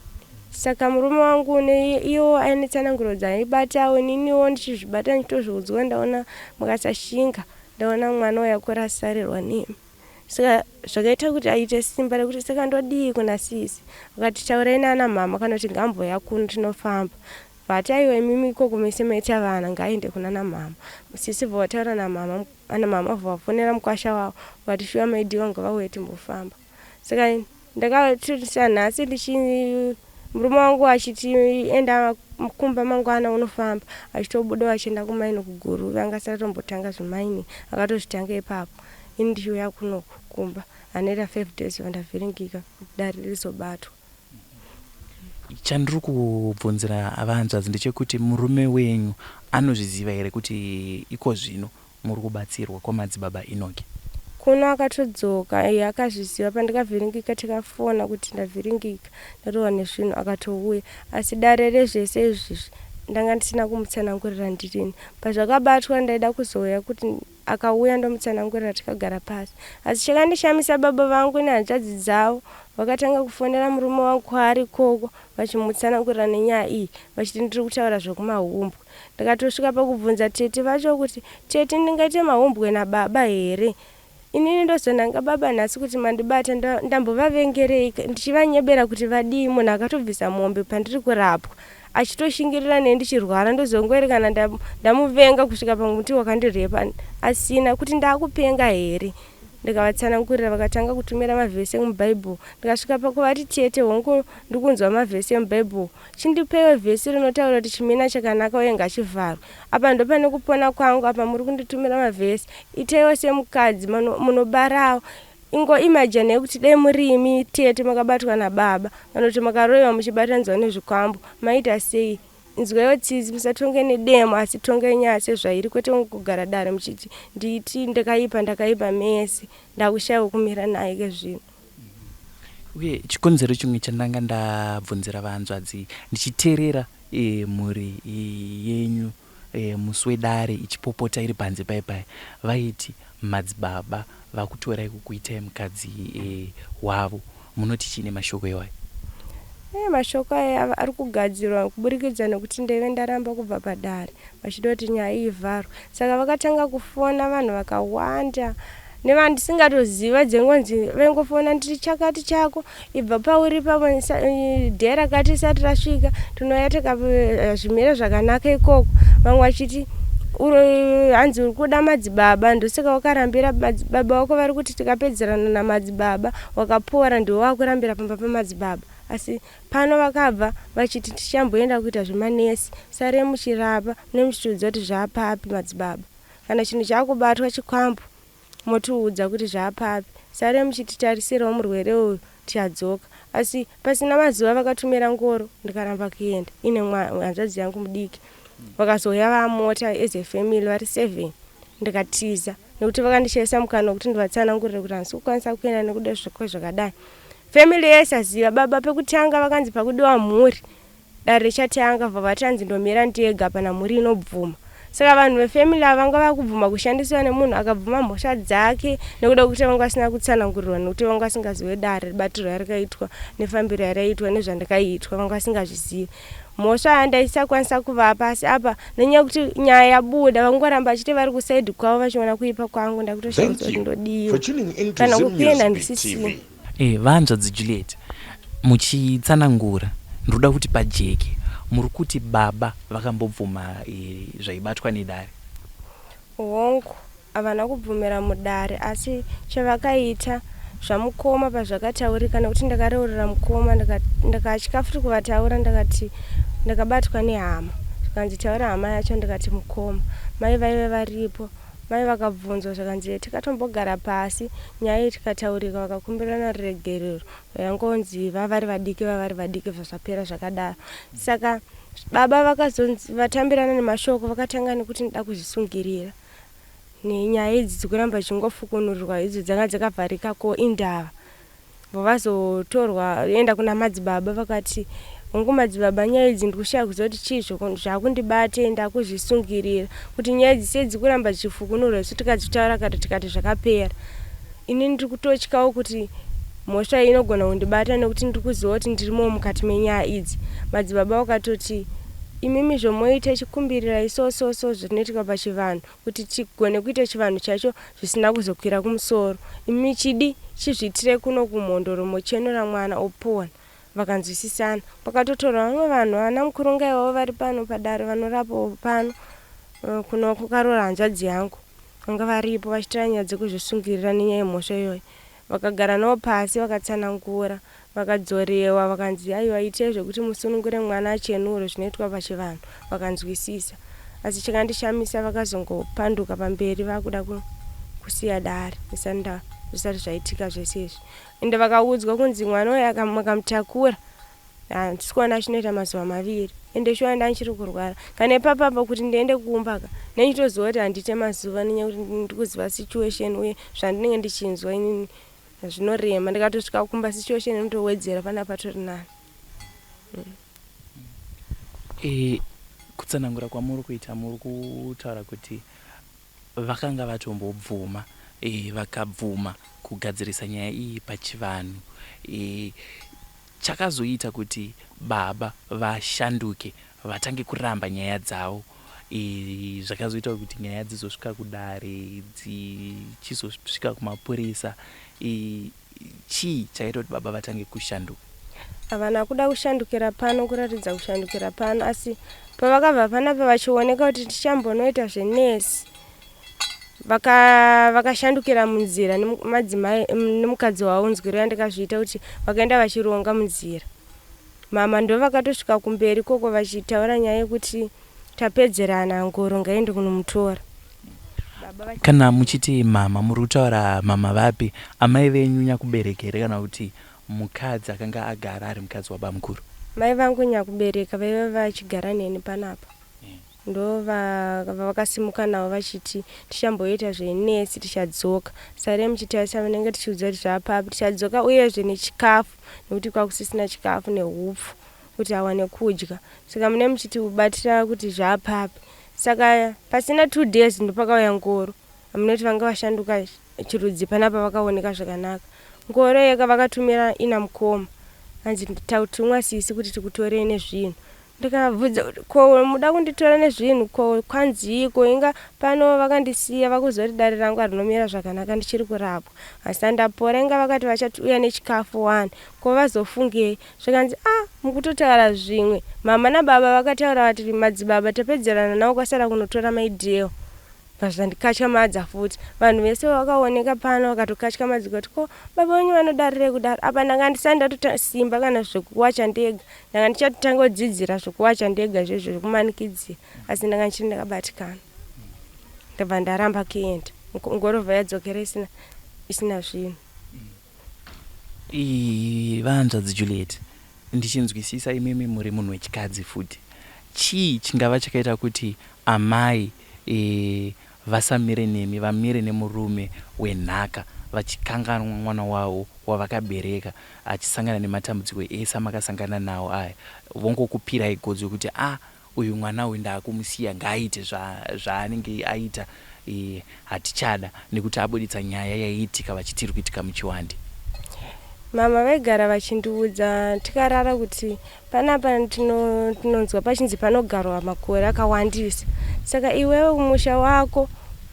saka murume wangu iwo aine tsananguro dzaaibatawo ininiwo ndichizvibata ndichitozviudzwa ndaona mukasashinga ndaona mwana uya kura asarirwa nemi saka zvakaita kuti aite simba rekuti saka ndodii kuna sisi vakati taurai nana mhama kana kuti ngambouya kuno tinofamba vati aiwa imimi ikoko mese maita vana ngaaende kunana mhama sisi bva vataura namama ana mama bva vafonera mukwasha wavo vati shuwa maidiwa ngavauye timbofamba Saka ndakati sanhasi ndichi murume wangu achiti enda kumba mangwana unofamba achitobuda achienda kumaini kuGuruve anga asati atombotanga zvemaini akatozvitanga ipapo ini ndichiuya kunoku kumba anoita five days vandavhiringika kuti dare rizobatwa. Chandiri kubvunzira vahanzvadzi ndechekuti murume wenyu anozviziva here kuti ikozvino Muri kubatsirwa kwamadzibaba Enoki. Kuno akatodzoka iye akazviziva pandakavhiringika tikafona kuti ndavhiringika ndarohwa nezvinhu akatouya asi dare rezvese izvizvi ndanga ndisina kumutsanangurira ndirini pazvakabatwa ndaida kuzouya kuti akauya ndomutsanangurira tikagara pasi asi chakandishamisa baba vangu nehanzvadzi dzavo vakatanga kufonera murume wangu kwaari ikoko vachimutsanangurira nenyaya iyi vachiti ndiri kutaura zvekumahumbwe Ndakatosvika pakubvunza tete vacho kuti tete ndingaite mahumbwe nababa here? Inini ndozonanga baba nhasi kuti mandibata ndambovavengerei ndichivanyebera kuti vadii munhu akatobvisa mombe pandiri kurapwa achitoshingirira nei ndichirwara ndozongoerekana ndamuvenga kusvika pamuti wakandirepa asina kuti ndakupenga here? Ndikavatsanangurira vakatanga kutumira mavhesi emuBible. Ndikasvika pakuvati tete hongu ndikunzwa mavhesi emuBible. Chindipeiwo vhesi rinotaura kuti chimina chakanaka uye ngachivharwe. Apa ndopane kupona kwangu apa muri kunditumira mavhesi. Itaiwo semukadzi munobarawo. Ingo imaginei kuti dai muri imi tete makabatwa nababa kana kuti makaroiwa muchibatanidzwa nezvikwambo maita sei? Inzwaiwo tsitsi musatonge nedemo asi tongai nyaya sezvairi kwete kungogara dare muchiti nditi ndakaipa ndakaipa mese ndakushaya wekumira naye kezvino. Uye chikonzero chimwe chandanga ndabvunzira vahanzvadzi ndichiteerera e, mhuri e, yenyu e, musi wedare ichipopota iri panze paye paye vaiti madzibaba vakutorai kukuitai mukadzi e, wavo munoti chii nemashoko iwayo? Eh, mashoko aya ari kugadzirwa kuburikidza nekuti ndaive ndaramba kubva padare vachida kuti nyaya iyi ivharwe. Saka vakatanga kufona vanhu vakawanda. Nevandisingatoziva dzengonzi vaingofona nditi chakati chako ibva pauri ipapo day rakati risati rasvika tinouya tikazvimira zvakanaka ikoko. Vamwe vachiti hanzi uri kuda madzibaba ndosaka wakarambira baba vako vari kuti tikapedzerana namadzibaba wakapora ndiwe wakurambira pamba pamadzibaba. Asi pano vakabva vachiti tichamboenda kuita zvemanesi sare muchirapa mune muchitiudza kuti zvaapapi madzibaba. Kana chinhu chakubatwa chikwambo motiudza kuti zvaapapi sare muchititarisirawo murwere uyu tichadzoka. Asi pasina mazuva vakatumira ngoro ndikaramba kuenda ine hanzvadzi yangu mudiki. Vakazouya vamota as a family vari 7 ndikatiza nekuti vakandishaisa mukana wekuti ndivatsanangurire kuti handisi kukwanisa kuenda nekuda kwezvakadai. Family yese aziva baba pekutanga vakanzi pakudiwa mhuri dare richatanga bva vatanzi ndomira ndega pana mhuri inobvuma. Saka vanhu vefamily ava vanga vakubvuma kushandisiwa nemunhu akabvuma mhosva dzake nekuda kwekuti vanga vasina kutsanangurirwa nekuti vanga vasingazive dare ribatirwo yarakaitwa nefambiro yaraiitwa nezvandakaitwa vanga vasingazvizivi. Mhosva yandaisakwanisa kuvapa asi apa nenyaya yekuti nyaya yabuda vangoramba vachiti vari kusaidi kwavo vachiona kuipa kwangu ndakutoshaya Thank kuti you ndodiwa for tuning in to kana Zim kukuenda News Beat handisisina. TV. Vahanzvadzi Juliet, muchitsanangura ndinoda kuti pajeke muri kuti baba vakambobvuma zvaibatwa nedare? Hongu, havana kubvumira mudare asi chavakaita zvamukoma pazvakataurika nekuti ndakareurira mukoma ndikatya futi kuvataura ndikati ndakabatwa nehama zvikanzi taura hama yacho ndikati mukoma. Mai vaive varipo mai vakabvunzwa zvakanzi tikatombogara pasi nyaya iyi tikataurika vakakumbirana ruregerero yangonzi vavari vadiki vavari vadiki zvazvapera zvakadaro. Saka baba vakazonzi vatambirana nemashoko vakatanga nekuti ndoda kuzvisungirira nenyaya idzi dzikuramba dzichingofukunurwa idzo dzanga dzakavharika ko indava. Vazotorwa enda kuna madzibaba vakati hongu madzibaba nyaya idzi ndikushaya kuziva kuti chii zvakundibate ndakuzvisungirira kuti nyaya idzi sei dzikuramba dzichifukunurwa isu tikadzitaura kare tikati zvakapera. Ini ndiri kutotyawo kuti mhosva iyi inogona kundibata nekuti ndiri kuziva kuti ndirimo mukati menyaya idzi. Madzibaba vakatoti imimi zvomoita chikumbirirai so so so zvinoitika pachivanhu kuti tigone kuita chivanhu chacho zvisina kuzokwira kumusoro. Imi chidi chizviitire kuno kumhondoro mochenura mwana opona. Vakanzwisisana. Pakatotorwa vamwe vanhu vana mukurunga ivavo vari pano padare vanorapawo pano kuno kukarora hanzvadzi yangu. Vanga varipo vachitaura nyaya dzekuzvisungirira nenyaya yemhosva iyoyo. Vakagara navo pasi vakatsanangura vakadzorewa vakanzi aiwa itai zvekuti musunungure mwana achenurwe zvinoitwa pachivanhu vakanzwisisa. Asi chakandishamisa vakazongopanduka pamberi vakuda kusiya dare zvisati zvaitika zvese izvi. Ende vakaudzwa kunzi mwana uyu makamutakura handisi kuona chinoita mazuva maviri. Ende shuwa ndandichiri kurwara. Kana ipapapa kuti ndiende kumba ka ndandichitoziva kuti handiite mazuva nenyaya yekuti ndikuziva situation uye zvandinenge ndichinzwa inini zvinorema. Ndikatosvika kumba situation inotowedzera pana patori nani. Kutsanangura kwamuri kuita muri kutaura kuti vakanga vatombobvuma vakabvuma kugadzirisa nyaya iyi pachivanhu. Chakazoita kuti baba vashanduke vatange kuramba nyaya dzavo zvakazoita kuti nyaya dzizosvika kudare dzichizosvika kumapurisa. Chii chakaita kuti baba vatange kushanduka? Havana kuda kushandukira pano kuratidza kushandukira pano asi pavakabva panapa vachioneka kuti tichambonoita zvenesi vakashandukira munzira nemadzimai nemukadzi wavo nzwiro yandakazviita kuti vakaenda vachironga munzira. Mama ndo vakatosvika kumberi koko vachitaura nyaya yekuti tapedzerana ngoro ngaende kunomutora. Kana muchiti mama muri kutaura mama vapi? Amai venyu nyakubereka here kana kuti mukadzi akanga agara ari mukadzi wabamukuru? Mai vangu nyakubereka vaiva vachigara neni panapa. Ndo vavakasimuka navo vachiti tichamboita zvenesi tichadzoka. Sare muchitarisa vanenge tichiudza kuti zvapapi tichadzoka uyezve nechikafu nekuti kwakusisina chikafu nehupfu kuti awane kudya. Saka mune muchitibatira kuti zvapapi. Saka pasina 2 days ndopakauya ngoro. Hamunoti vanga vashanduka chirudzi panapa vakaoneka zvakanaka. Ngoro yeka vakatumira ina mukoma. Hanzi tatumwa sisi kuti tikutorei nezvinhu. Ndikabvunza kuti ko muda kunditora nezvinhu ko kwanziiko inga pano vakandisiya vakuzoti dare rangu harinomira zvakanaka ndichiri kurapwa asi andapora inga vakati vachauya nechikafu wani ko vazofungei zvikanzi a ah, mukutotaura zvimwe mama nababa vakataura vati madzibaba tapedzerana navo kwasara kunotora maideo Zvandikatyamadza futi. Vanhu vese vakaoneka pano vakatokatyamadzika kuti ko baba wenyu vanodarirei kudaro. Apa ndanga ndisati ndatosimba kana zvekuwacha ndega. Ndanga ndichatotanga kudzidzira zvekuwacha ndega izvozvo zvekumanikidzira asi ndanga ndichiri ndakabatikana. Ndabva ndaramba kuenda. Ngorovha yadzokera isina isina zvinhu. Vahanzvadzi Juliet, ndichinzwisisa imimi muri munhu wechikadzi futi. Chii chingava chakaita kuti amai e, vasamire nemi, vamire nemurume wenhaka vachikanganwa mwana wavo wavakabereka achisangana nematambudziko ese amakasangana nawo aya, vongokupirai godzo kuti a uyu mwana uyu ndaakumusiya ngaaite zvaanenge aita e, hatichada nekuti abuditsa nyaya yaiitika vachiti iri kuitika muchiwande. Mama vaigara vachindiudza tikarara kuti Panapa tinonzwa pachinzi panogarwa makore akawandisa saka iwewe musha wako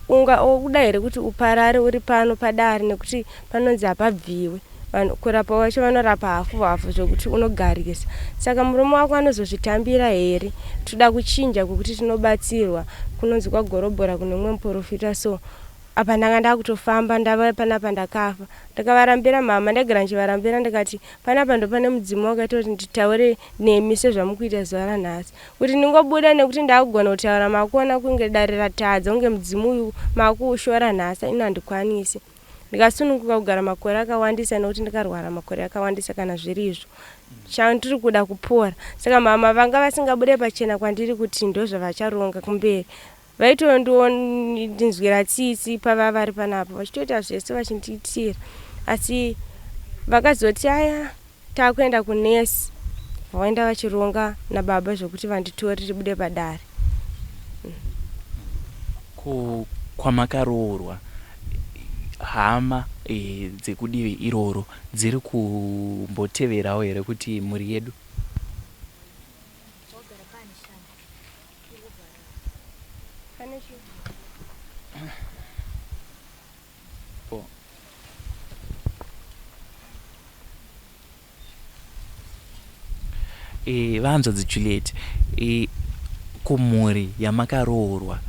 unga uda here kuti uparare uri pano padare nekuti panonzi hapabviwe vanhu kurapa wacho vanorapa hafu hafu zvekuti unogarisa saka murume wako anozozvitambira here toda kuchinja kwekuti tinobatsirwa kunonzi kwagorobhora kune mumwe muprofita so Apa ndanga ndakutofamba ndava panapa ndakafa. Ndakavarambira mama ndaigara ndichivarambira ndikati panapa ndopane mudzimu wakaita kuti nditaure nemi sezvamukuita zuva ranhasi. Kuti ndingobuda nekuti ndakugona kutaura makuona kunge dare ratadza kunge mudzimu uyu makuushora nhasi ini handikwanisi. Ndikasununguka kugara makore akawandisa nekuti ndikarwara makore akawandisa kana zviri izvo. Chandiri kuda kupora. Saka mama vanga vasingabude pachena kwandiri kuti ndozvavacharonga kumberi. Vaitondinzwira tsitsi pavava vari panapa vachitoita zvese vachindiitira asi vakazoti aya takuenda kunesi vaenda vachironga nababa zvekuti vanditore tibude padare. Ko kwamakaroorwa hama e, dzekudivi iroro dziri kumboteverawo here kuti mhuri yedu E, vahanzvadzi Juliet, e, kumhuri yamakaroorwa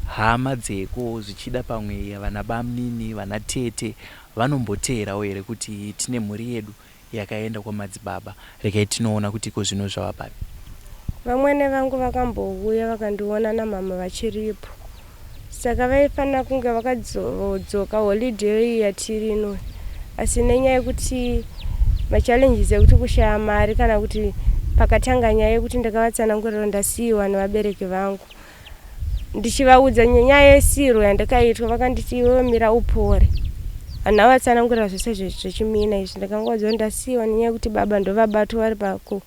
hama dzeko zvichida pamwe vana bamnini vana tete vanomboteerawo here kuti tine mhuri yedu yakaenda kwamadzibaba regai tinoona kuti iko zvino zvava papi. Vamwene vangu vakambouya vakandiona namama vachiripo saka vaifanira kunge vakadzoka holiday iyi yatiri ino asi nenyaya yekuti machallenges ekuti kushaya mari kana kuti pakatanga nyaya yekuti ndakavatsanangurira ndasiyiwa nevabereki vangu Ndichivaudza nyaya yesiro yandakaitwa vakanditi iwewe mira upore. Handina kuvatsanangurira zvese zvechimina izvi ndakangovaudza kuti ndasiiwa nenyaya yekuti baba ndovabatwa vari paku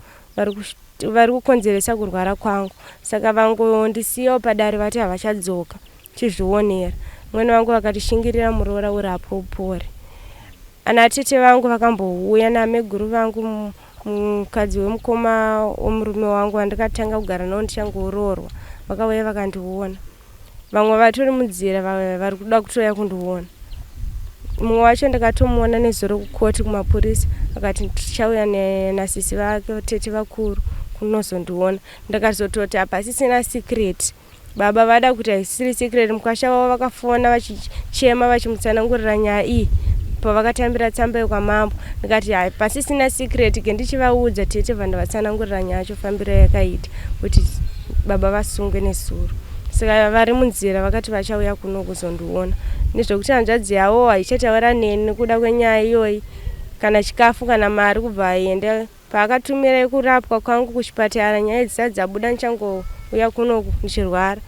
vari kukonzeresa kurwara kwangu saka vangondisiyawo padare vati havachadzoka chizvionera. Mwene vangu vakati shingirira muroora urapwe upore. Ana tete vangu vakambouya naameguru vangu Mukadzi wemukoma wemurume wangu wandakatanga kugara nawo ndichangoroorwa vakauya vakandiona. Vamwe vatori munzira vari kuda kutouya kundiona. Mumwe wacho ndakatomuona nezuro kukoti kumapurisa akati tichauya nasisi vake tete vakuru kunozondiona. Ndakazototi hapasisina secret. Baba vada kuti haisisiri secret mukwasha wavo vakafona vachichema vachimutsanangurira nyaya iyi pavakatambira tsamba yekwamambo ndikati hapasisina secret ke ndichivaudza tete vandavatsanangurira nyaya yacho fambiro yakaita kuti baba vasungwe nezuro saka vari munzira vakati vachauya kuno kuzondiona nezvekuti hanzvadzi yavo haichataura neni nekuda kwenyaya iyoyi kana chikafu kana mari kubva aenda Paakatumira yekurapwa kwangu kuchipatara nyaya dzisati dzabuda ndichangouya kunoku ndichirwara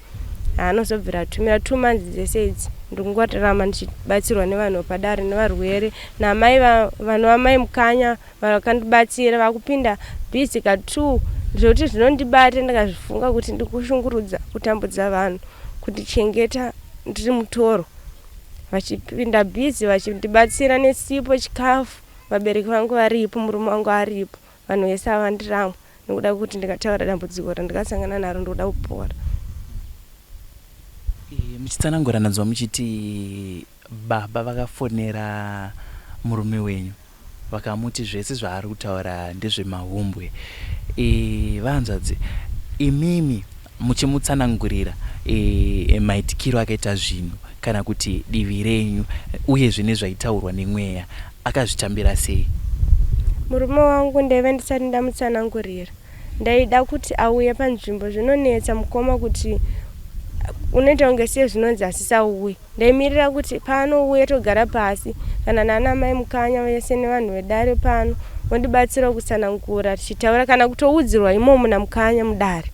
haanozobvira atumira two months dzese idzi ndikungorarama ndichibatsirwa nevanhu vepadare nevarwere namai vanova mai mukanya vakandibatsira vakupinda busy ka two zvekuti zvinondibata ndikazvifunga kuti ndikushungurudza kutambudza vanhu kundichengeta ndiri mutoro vachipinda busy vachindibatsira nesipo chikafu Vabereki vangu varipo, murume wangu aripo, vanhu vese ava vandiramwa. Nekuda kwekuti ndikataura dambudziko randikasangana naro ndoda kupora. Muchitsanangura ndanzwa muchiti baba vakafonera murume wenyu vakamuti zvese zvaari kutaura ndezvemahumbwe. E, vahanzvadzi, imimi muchimutsanangurira e, maitikiro akaita zvinhu kana kuti divi renyu uyezve nezvaitaurwa nemweya akazvitambira sei? Murume wangu ndaive ndisati ndamutsanangurira. Ndaida kuti auye panzvimbo zvinonetsa mukoma kuti unoita kunge siye zvinonzi asisauye. Ndaimirira kuti paanouya togara pasi kana nana mai Mukanya vese nevanhu vedare pano vondibatsirawo kutsanangura tichitaura kana kutoudzirwa imomo naMukanya mudare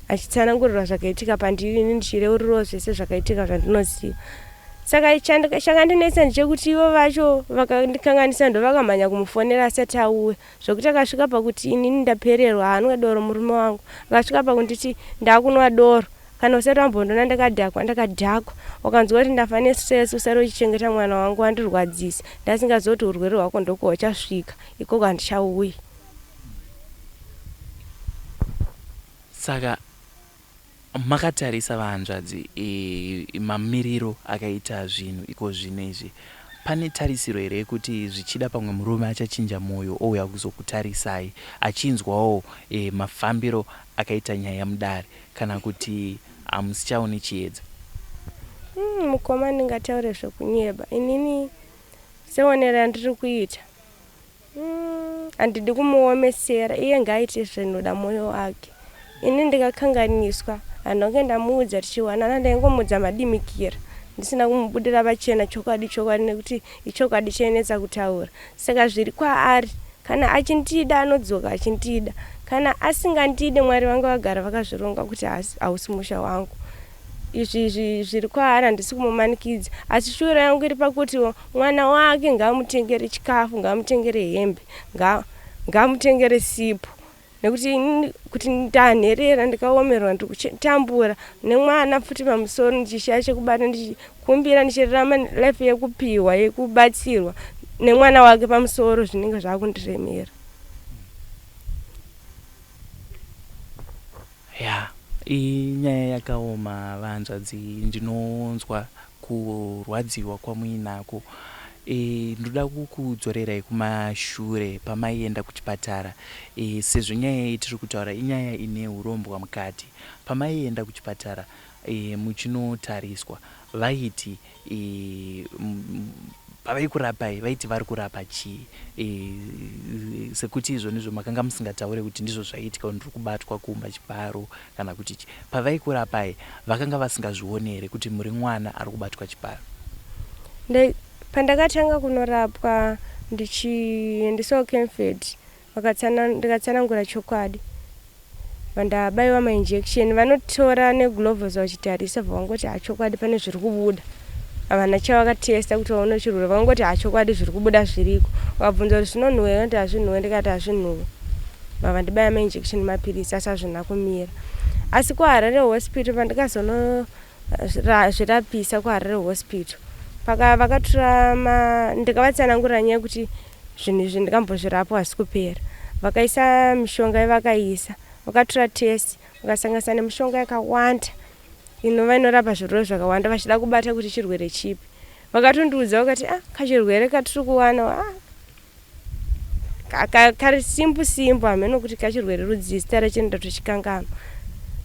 achitsanangurirwa zvakaitika pandiri ini ndichireurirawo zvese zvakaitika zvandinoziva. Saka chakandinetsa ndechekuti ivo vacho vakandikanganisa ndovakamhanya kumufonera asati auya zvekuti akasvika pakuti inini ndapererwa haanwe doro murume wangu akasvika pakunditi ndakunwa doro Kana usati wambondiona ndakadhakwa ndakadhakwa ukanzwa kuti ndafa nestress usare uchichengeta mwana wangu wandirwadzisa ndasingazivi kuti urwere hwako ndokwauchasvika ikoko handichauyi. Saka makatarisa vahanzvadzi e, mamiriro akaita zvinhu ikozvino izvi pane tarisiro here yekuti zvichida pamwe murume achachinja mwoyo ouya kuzokutarisai achinzwawo e, mafambiro akaita nyaya mudare Kana kuti hamusichaoni chiedza. Umm mukoma ndingataure zvekunyeba inini seonero yandiri kuita umm handidi kumuomesera iye ngaaite zvinoda moyo wake ini ndikakanganiswa handonge ndamuudza tichiwanana ndaingomuudza madimikira ndisina kumubudira pachena chokwadi chokwadi nekuti ichokwadi chainetsa kutaura saka zviri kwaari Kana achindida anodzoka achindida kana asingandide Mwari vanga vagara vakazvironga kuti hausi musha wangu. Izvi izvi zviri kwaari handisi kumumanikidza asi shuwiro yangu iri pakuti mwana wake ngaamutengere chikafu ngaamutengere hembe ngaamutengere sipo nekuti ini kuti ndanherera ndikaomerwa ndiri kuchitambura nemwana futi pamusoro ndichishaya chekubata ndichikumbira ndichirarama life yekupiwa yekubatsirwa nemwana wake pamusoro zvinenge zvakundiremera. Ya inyaya yakaoma vahanzvadzi ndinonzwa kurwadziwa kwamuinako e, ndoda kukudzorerai kumashure pamaienda kuchipatara e, sezvo nyaya iyi tiri kutaura inyaya ine hurombwa mukati pamaienda kuchipatara e, muchinotariswa vaiti e, pavaikurapai vaiti vari kurapa chii e, sekuti izvo ndizvo makanga musingataure kuti ndizvo zvaiitika ndiri kubatwa kumba chibharo kana kuti chi pavaikurapai vakanga vasingazvione here kuti muri mwana ari kubatwa chibharo? Pandakatanga kunorapwa ndichiendeswa kuCamford ndikatsanangura chokwadi vandabaiwa mainjection vanotora neglovos vachitarisa bva vangoti hachokwadi pane zviri kubuda havana chavakatesta kuti vaone chirwere vangoti hachokwadi zviri kubuda zviriko vakabvunza kuti zvinonhuwa here ndati hazvinhuwe ndikati hazvinhuwe Vavandibaya mainjection mapirisi asi hazvina kumira. Asi kuHarare hospital pandikazonozvirapisa kuHarare hospital paka vakatora ma ndikavatsanangurira nyaya yekuti zvinhu izvi ndikambozvirapwa hazvisi kupera. Vakaisa mishonga yavakaisa vakatora test vakasanganisa nemishonga yakawanda inova inorapa zvirwere zvakawanda vachida kubata kuti chirwere chipi. Vakatondiudza vakati ah kachirwere katiri kuwana ah kari simbu simbu hameno kuti kachirwere rudzii zita racho ndatochikanganwa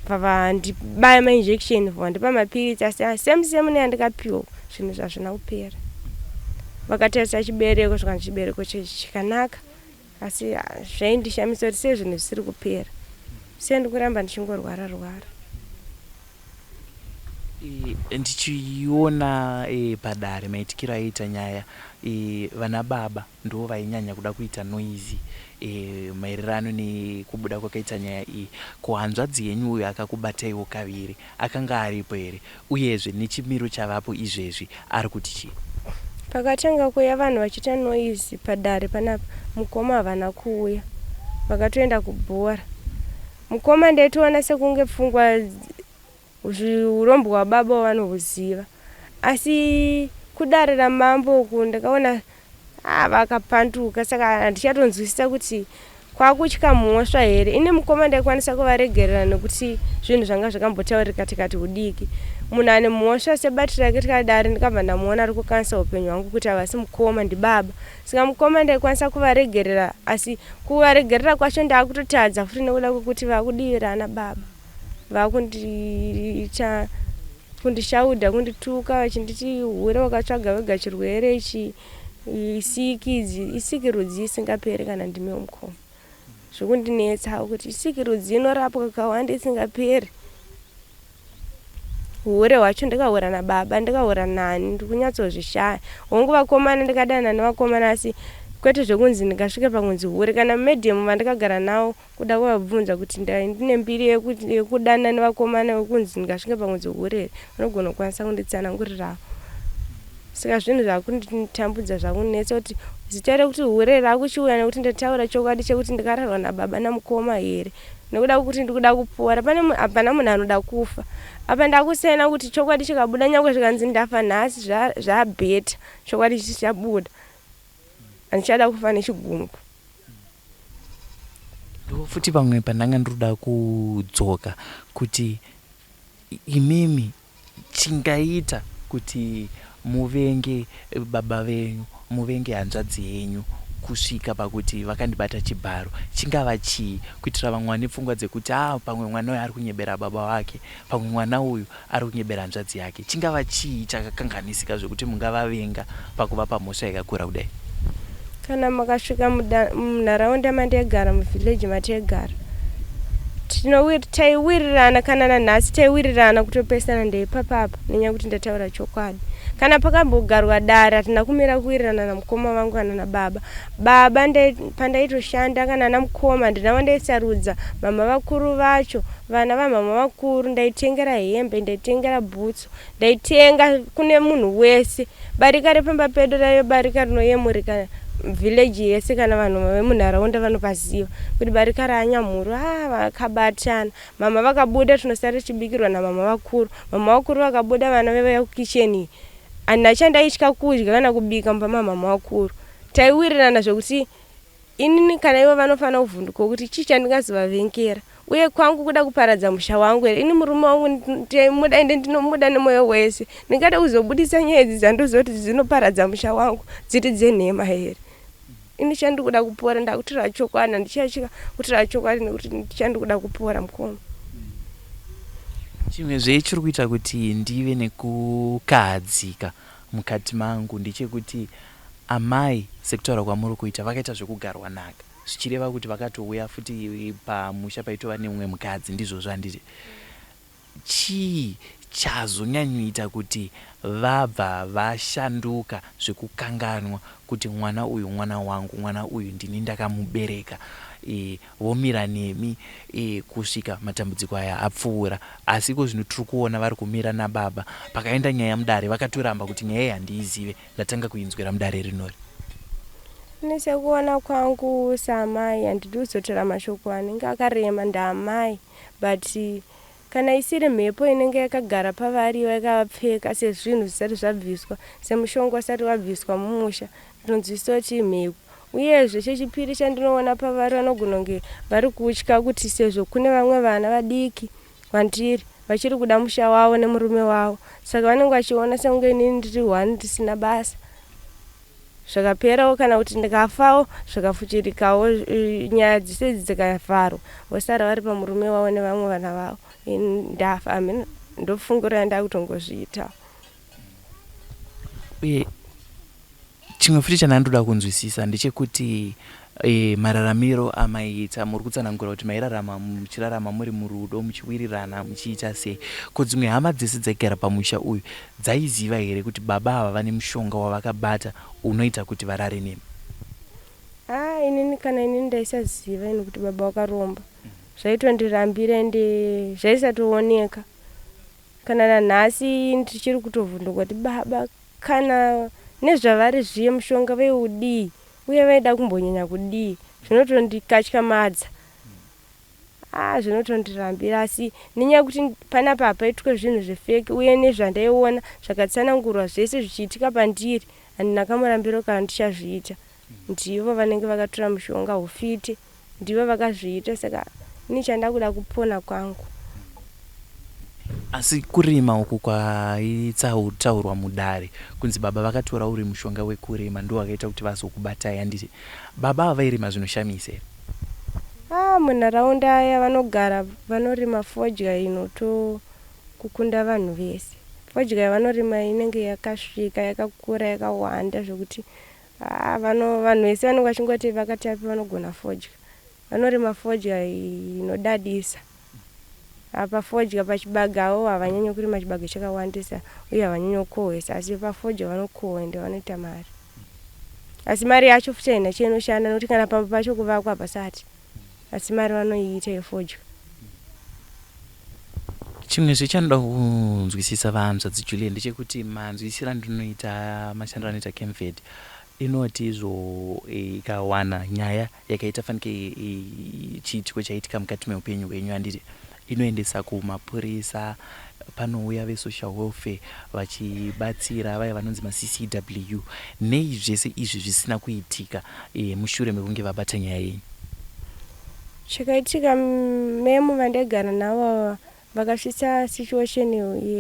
pavandibaya mainjection vandipa mapiritsi asi same same neyandikapiwa zvinhu zvazvina kupera vakatarisa chibereko zvikanzi chibereko chikanaka asi zvaindishamisa kuti sei zvinhu zvisiri kupera sei ndikuramba ndichingorwara rwara Ndichiona padare maitikiro aiita nyaya vana baba ndivo vainyanya kuda kuita noise maererano nekubuda kwakaita nyaya iyi. Ko hanzvadzi yenyu uyo akakubataiwo kaviri akanga aripo here uyezve nechimiro chavapo izvezvi ari kuti chii? Pakatanga kuuya vanhu vachiita noise padare panapa mukoma havana kuuya vakatoenda kubhora. Mukoma ndaitoona sekunge pfungwa hurombwa hwababa vanohuziva asi kudare ramambo uku ndakaona ah, vakapanduka saka handichatonzwisisa kuti Kwakutya mhosva here? Ini mukoma ndaikwanisa kuvaregerera nekuti zvinhu zvanga zvakambotaurika tikati hudiki. Munhu ane mhosva sebatiro rake tikadare ndikabva ndamuona ari kukanisa upenyu hwangu kuti havasi mukoma ndibaba. Saka mukoma ndaikwanisa kuvaregerera asi kuvaregerera kwacho ndakutotadza futi nekuda kwekuti vakudivi raana baba. Vakundiita kundishaudha kundituka vachinditi hure wakatsvaga wega chirwere ichi isiki idzi isiki rudzi isingaperi kana ndimi mukoma zvokundinetsa kuti isiki rudzi inorapwa kakawanda isingaperi hure hwacho ndikahura nababa ndikahura nani ndikunyatsozvishaya hongu vakomana ndikadanana nevakomana asi kwete zvekunzi ndingasvike pakunzi hure kana medium vandakagara navo kuda kuvabvunza kuti ndine mbiri yekudana nevakomana vekunzi ndingasvike pakunzi hure here vanogona kukwanisa kunditsanangurirawo saka zvinhu zvakunditambudza zvakunetsa kuti zita rekuti hure rakuchiuya nekuti ndataura chokwadi chekuti ndikararwa nababa namukoma here nekuda kwekuti ndikuda kupora pane hapana munhu anoda kufa apa ndakusiyana kuti chokwadi chikabuda nyangwe zvikanzi ndafa nhasi zvabheta chokwadi chichabuda handichada kufa nechigumbu ndo futi pamwe pandanga ndinoda kudzoka kuti imimi chingaita kuti muvenge baba venyu muvenge hanzvadzi yenyu kusvika pakuti vakandibata chibharo chingava chii kuitira vamwe vane pfungwa dzekuti a ah, pamwe mwana uyu ari kunyebera baba vake pamwe mwana uyu ari kunyebera hanzvadzi yake chingava chii chakakanganisika zvekuti mungavavenga pakuvapa mhosva yakakura kudai kana makasvika munharaunda mandaigara muvhileji mataigara taiwirirana kana nanhasi taiwirirana kutopesana ndeipapapa nenyaya yekuti ndataura chokwadi kana pakambogarwa dare hatina kumira kuwirirana namukoma vangu kana nababa baba pandaitoshanda kana namukoma ndina vandaisarudza mama vakuru vacho vana vamama vakuru ndaitengera hembe ndaitengera bhutsu ndaitenga kune munhu wese barika repamba pedu raive barika rinoyemurika village yese kana vanhu vemunharaunda vanopaziva kuti barika raanyamhuru a vakabatana mama vakabuda tinosara tichibikirwa namama vakuru mama vakuru vakabuda vana vevaya kukicheni handina chandaitya kudya kana kubika mumba mamama vakuru taiwirirana zvekuti inini kana ivo vanofanira kuvhunduka kuti chii chandingazovavengera uye kwangu kuda kuparadza musha wangu here ini murume wangu ndaimuda ende ndinomuda nemwoyo wese ndingada kuzobudisa nyaya idzi dzandozoti dzinoparadza musha wangu dziri dzenhema here ini chandikuda kupora ndakutora chokwadi handichatyika kutora chokwadi nekuti chandikuda kupora mukoma chimwe zvechiri kuita kuti ndive nekukahadzika mukati mangu ndechekuti amai sekutaura kwamuri kuita vakaita zvekugarwa nhaka zvichireva kuti vakatouya futi pamusha paitova nemumwe mukadzi ndizvozvo handiti chii chazonyanyoita kuti vabva vashanduka zvekukanganwa kuti mwana uyu mwana wangu mwana uyu ndini ndakamubereka e, vomira nemi e, kusvika matambudziko aya apfuura asi iko zvino tiri kuona vari kumira nababa pakaenda nyaya mudare vakatoramba kuti nyaya iyi handiizive ndatanga kuinzwira mudare rinori ini sekuona kwangu saamai handidi kuzotora mashoko anenge akarema ndaamai but kana isiri mhepo inenge yakagara pavari yakavapfeka sezvinhu zvisati zvabviswa semushonga usati wabviswa mumusha ndinonzwisisa kuti imhepo uyezve chechipiri chandinoona pavari vanogona kunge vari kutya kuti sezvo kune vamwe vana vadiki kwandiri vachiri kuda musha wavo nemurume wavo saka vanenge vachiona sekunge inini ndiri one ndisina basa zvakaperawo kana kuti ndikafawo zvakafuchirikawo nyaya dzese idzi dzikavharwa vosara vari pamurume wavo nevamwe vana vavo ndafa amene ndofungura yandakutongozviita uye chimwe futi chandandoda kunzwisisa ndechekuti e, mararamiro amaiita muri kutsanangura kuti mairarama muchirarama muri murudo muchiwirirana muchiita sei ko dzimwe hama dzese dzaigara pamusha uyu dzaiziva here kuti baba ava vane mushonga wavakabata unoita kuti varare nemi a inini kana inini ndaisaziva ini kuti baba wakaromba zvaitondirambira ende zvaisatooneka kana nanhasi ndichiri kutovhunduka kuti baba kana nezvavari zviye mushonga veudii uye vaida kumbonyanya kudii zvinotondikatyamadza a zvinotondirambira asi nenyaya yekuti panapa hapaitwe zvinhu zvefeki uye nezvandaiona zvakatsanangurwa zvese zvichiitika pandiri handina kamurambiro kana ndichazviita ndivo vanenge vakatora mushonga hufite Ndivo vakazviita saka ini chandakuda kupona kwangu. Asi kurima uku kwaitaurwa mudare kunzi baba vakatora uri mushonga wekurima ndiwo wakaita kuti vazokubatai handiti baba ava vairima zvinoshamisa here? Ah, munharaunda yavanogara vanorima fodya inoto kukunda vanhu vese. Fodya yavanorima inenge yakasvika yakakura yakawanda zvekuti ah, vano vanhu vese vanenge vachingoti vakatapi vanogona fodya. Vanorima fodya inodadisa. Apa fodya pachibage avo havanyanyi kurima chibage chakawandisa uye havanyanyi kukohwesa asi pafodya vanokohwa ende vanoita mari. Asi mari yacho futi haina chainoshanda nekuti kana pamba pacho kuvakwa hapasati asi mari vanoiita yefodya. Chimwe zvechanoda kunzwisisa vahanzvadzi Julian ndechekuti manzwisiro andinoita mashandiro anoita Camfed inoti izvo ikawana nyaya yakaita fanike chiitiko chaitika mukati meupenyu hwenyu handiti inoendesa kumapurisa panouya vesocial welfare vachibatsira vaya vanonzi maCCW nei zvese izvi zvisina kuitika e, mushure mekunge vabata nyaya yenyu? Chakaitika memo vandaigara navo Vakasvitsa situation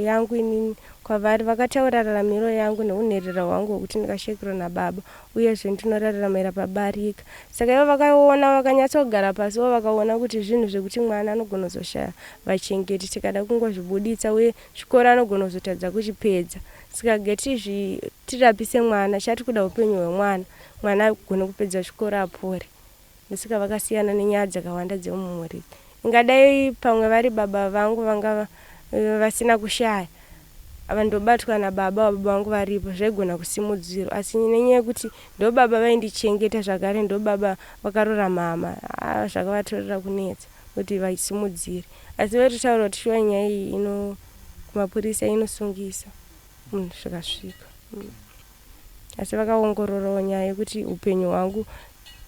yangu inini kwavari vakataura raramiro yangu neunherera hwangu hwekuti ndikashaikirwa nababa uyezve ndinoraramira pabarika. Saka ivo vakaona vakanyatsogara pasi ivo vakaona kuti zvinhu zvekuti mwana anogona kuzoshaya vachengeti tikada kungozvibuditsa uye chikoro anogona kuzotadza kuchipedza. Saka geti izvi tirapise mwana chati kuda upenyu hwemwana mwana agone kupedza chikoro apore. Ndosaka vakasiyana nenyaya dzakawanda dzemumhuri idzi. Ingadai pamwe vari baba vangu vanga vasina kushaya vandobatwa nababa vababa vangu varipo zvaigona kusimudzirwa asi nenyaya yekuti ndobaba vaindichengeta zvakare ndobaba vakarora mama haa zvakavatorera kunetsa kuti vaisimudzire asi vaitotaura kuti shuwa nyaya iyi ino kumapurisa inosungisa munhu zvikasvika mm. Asi vakaongororawo nyaya yekuti upenyu hwangu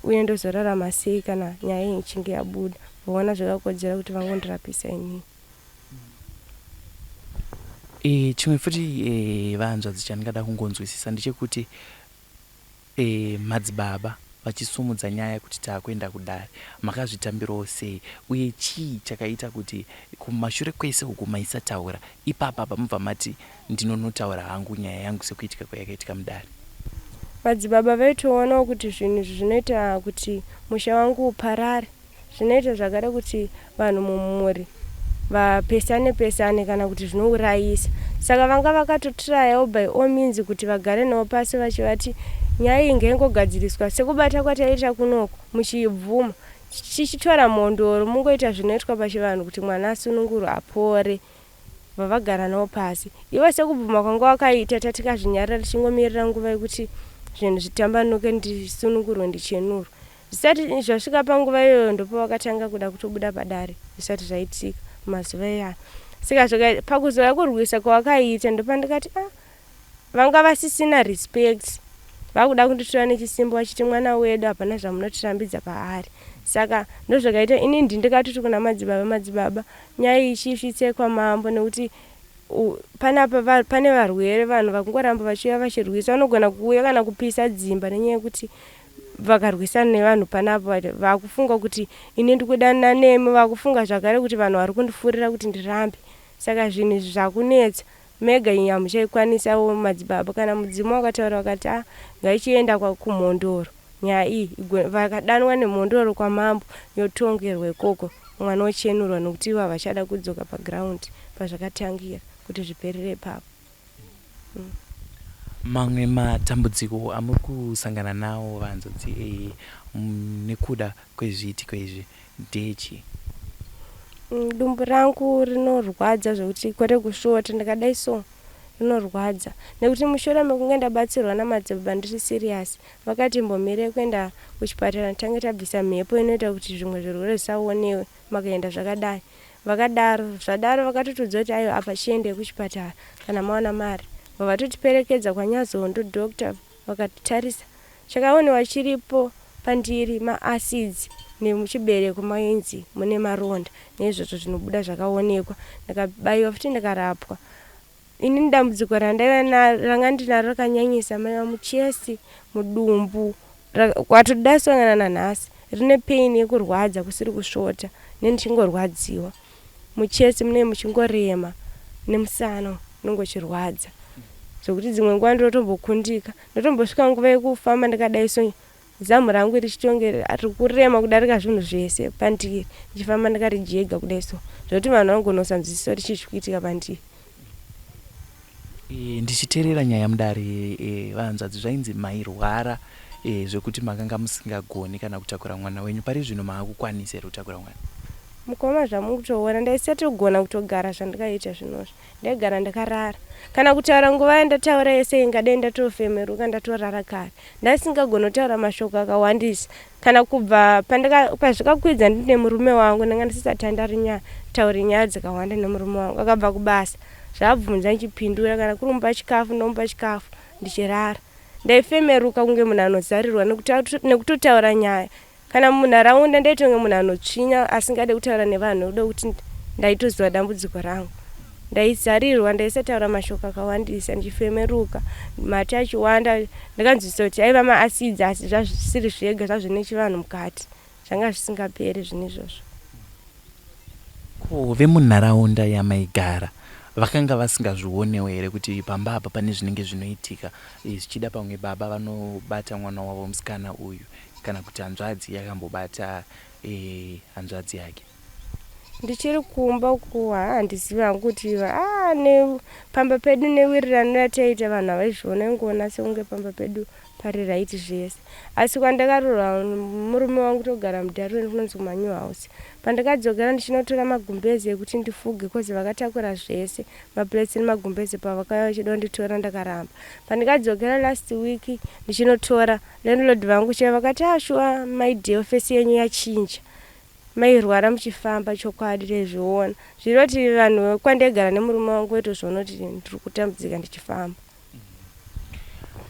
uye ndozorarama sei kana nyaya iyi ichinge yabuda voona zvakakodzera kuti vangondirapisa inini. E, chimwe futi e, vahanzvadzi chandingada kungonzwisisa ndechekuti e, madzibaba vachisumudza nyaya kuti taakuenda kudare makazvitambirawo sei uye chii chakaita kuti kumashure kwese uku maisataura ipapa apa mubva mati Ndinonotaura hangu nyaya yangu sekuitika kwayakaitika mudare. Madzibaba vaitoonawo kuti zvinhu izvi zvinoita kuti musha wangu uparare. Zvinoita zvakare kuti vanhu mumhuri vapesane pesane kana kuti zvinourayisa. Saka vanga vakatotrayawo by all means kuti vagare navo pasi vachivati nyaya iyi ngaingogadziriswa sekubata kwataiita kunoku muchiibvuma tichitora mhondoro mungoita zvinoitwa pachivanhu kuti mwana asunungurwe apore. Vavagara navo pasi. Ivo sekubvuma kwanga wakaita tatikazvinyarara tichingomirira nguva yekuti zvinhu zvitambanuke ndisunungurwe ndichenurwe. Zvisati zvasvika panguva iyoyo ndopavakatanga kuda kutobuda padare zvisati zvaitika mazuva iyayo. Saka zvika pakuzouya kurwisa kwavakaita ndopandikati ah vanga vasisina respect vakuda kunditora nechisimba vachiti mwana wedu hapana zvamunotirambidza paari saka ndozvakaita ini ndindikatoti kuna madzibaba madzibaba nyaya iyi chiisvitse kwamambo nekuti panapa pane varwere vanhu vakungoramba vachiuya vachirwisa vanogona kuuya kana kupisa dzimba nenyaya yekuti vakarwisana nevanhu panapa vakufunga kuti ini ndikudanana nemi vakufunga zvakare kuti vanhu vari kundifurira kuti ndirambe saka zvinhu izvi zvakunetsa Mega iyi hamuchaikwanisawo madzibaba kana mudzimu wakataura vakati ah ngaichienda kumhondoro nyaya iyi vakadanwa nemhondoro kwamambo yotongerwa ikoko mwana ochenurwa nokuti ivo havachada kudzoka paground pazvakatangira kuti zviperere ipapo. Mm. Mamwe matambudziko amuri kusangana nawo vanzodzi e, nekuda kwezviitiko izvi ndeechii? Dumbu rangu rinorwadza zvekuti kwete kusvota ndikadai so rinorwadza nekuti mushure mekunge ndabatsirwa namadzibaba ndiri serious vakati mbomire kuenda kuchipatara tange tabvisa mhepo inoita kuti zvimwe zvirwere zvisaonewe makaenda zvakadai vakadaro zvadaro vakatotiudza kuti aiwa apa chiendei kuchipatara kana mawana mari vavatotiperekedza kwanyazondo doctor vakatitarisa Chakaonewa chiripo pandiri ma acids nemuchibereko mainzi mune maronda naizvozvo zvinobuda zvakaonekwa ndikabaiwa futi ndikarapwa. Inini dambudziko randaiva naro ranga ndinaro rakanyanyisa maiva muchest, mudumbu. Kwatoda sangana nanhasi rine pain yekurwadza kusiri kusvota nendichingorwadziwa. Muchest munenge muchingorema nemusana unenge uchirwadza zvekuti dzimwe nguva ndinotombokundika ndotombosvika nguva yekufamba ndakadai so zamu rangu richitonge riri kurema kudarika zvinhu zvese pandiri ndichifamba ndakarijega kudai so zvekuti vanhu vanogona kusanzwisisa kuti chii chiri kuitika pandiri. E, ndichiteerera nyaya mudare e, vahanzvadzi zvainzi mairwara e, zvekuti makanga musingagoni kana kutakura mwana wenyu pari zvino maakukwanisa here kutakura mwana? Mukoma zvamukutoona ndaisatogona kutogara zvandikaita zvinozvi ndaigara ndakarara kana kutaura nguva yandataura yese ingadai ndatofemeruka ndatorara kare ndaisingagoni kutaura mashoko akawandisa kana kubva pazvakakwidza ndine murume wangu ndanga ndisisatandari tauri nyaya dzakawanda nemurume wangu akabva kubasa zvaabvunza ndichipindura kana kuri kumupa chikafu ndomupa chikafu ndichirara ndaifemeruka kunge munhu anozarirwa nekutotaura nyaya kana munharaunda ndaitonge munhu anotsvinya asingade kutaura nevanhu nekuda kuti ndaitoziva dambudziko rangu ndaizarirwa ndaisataura mashoko akawandisa ndichifemeruka mate achiwanda ndakanzwisisa kuti aiva maasidzi asi zvazvisiri zvega zvazvine chivanhu mukati zvanga zvisingaperi zvinhu izvozvo. Ko vemunharaunda yamaigara vakanga vasingazvionewo here kuti pamba apa pane zvinenge zvinoitika zvichida pamwe baba vanobata mwana wavo musikana uyu kana kuti hanzvadzi yakambobata hanzvadzi yake? Ndichiri kumba uku haa handizivi hangu kuti haa pamba pedu newirirano yataiita vanhu havaizviona ingoona sekunge pamba pedu pari right zvese asi kwandakaroorwa murume wangu togara muDarwin kunonzi kumanew house pandakadzokera ndichinotora magumbeze ekuti ndifuge cause vakatakura zvese maplates nemagumbeze pavakauya vachida kunditora ndakaramba pandakadzokera last week ndichinotora landlord vangu chaivo vakati ashuwa ah, my dear face yenyu yachinja mairwara muchifamba chokwadi taizviona zviroti vanhu kwandaigara nemurume wangu waitozviona kuti ndiri kutambudzika ndichifamba.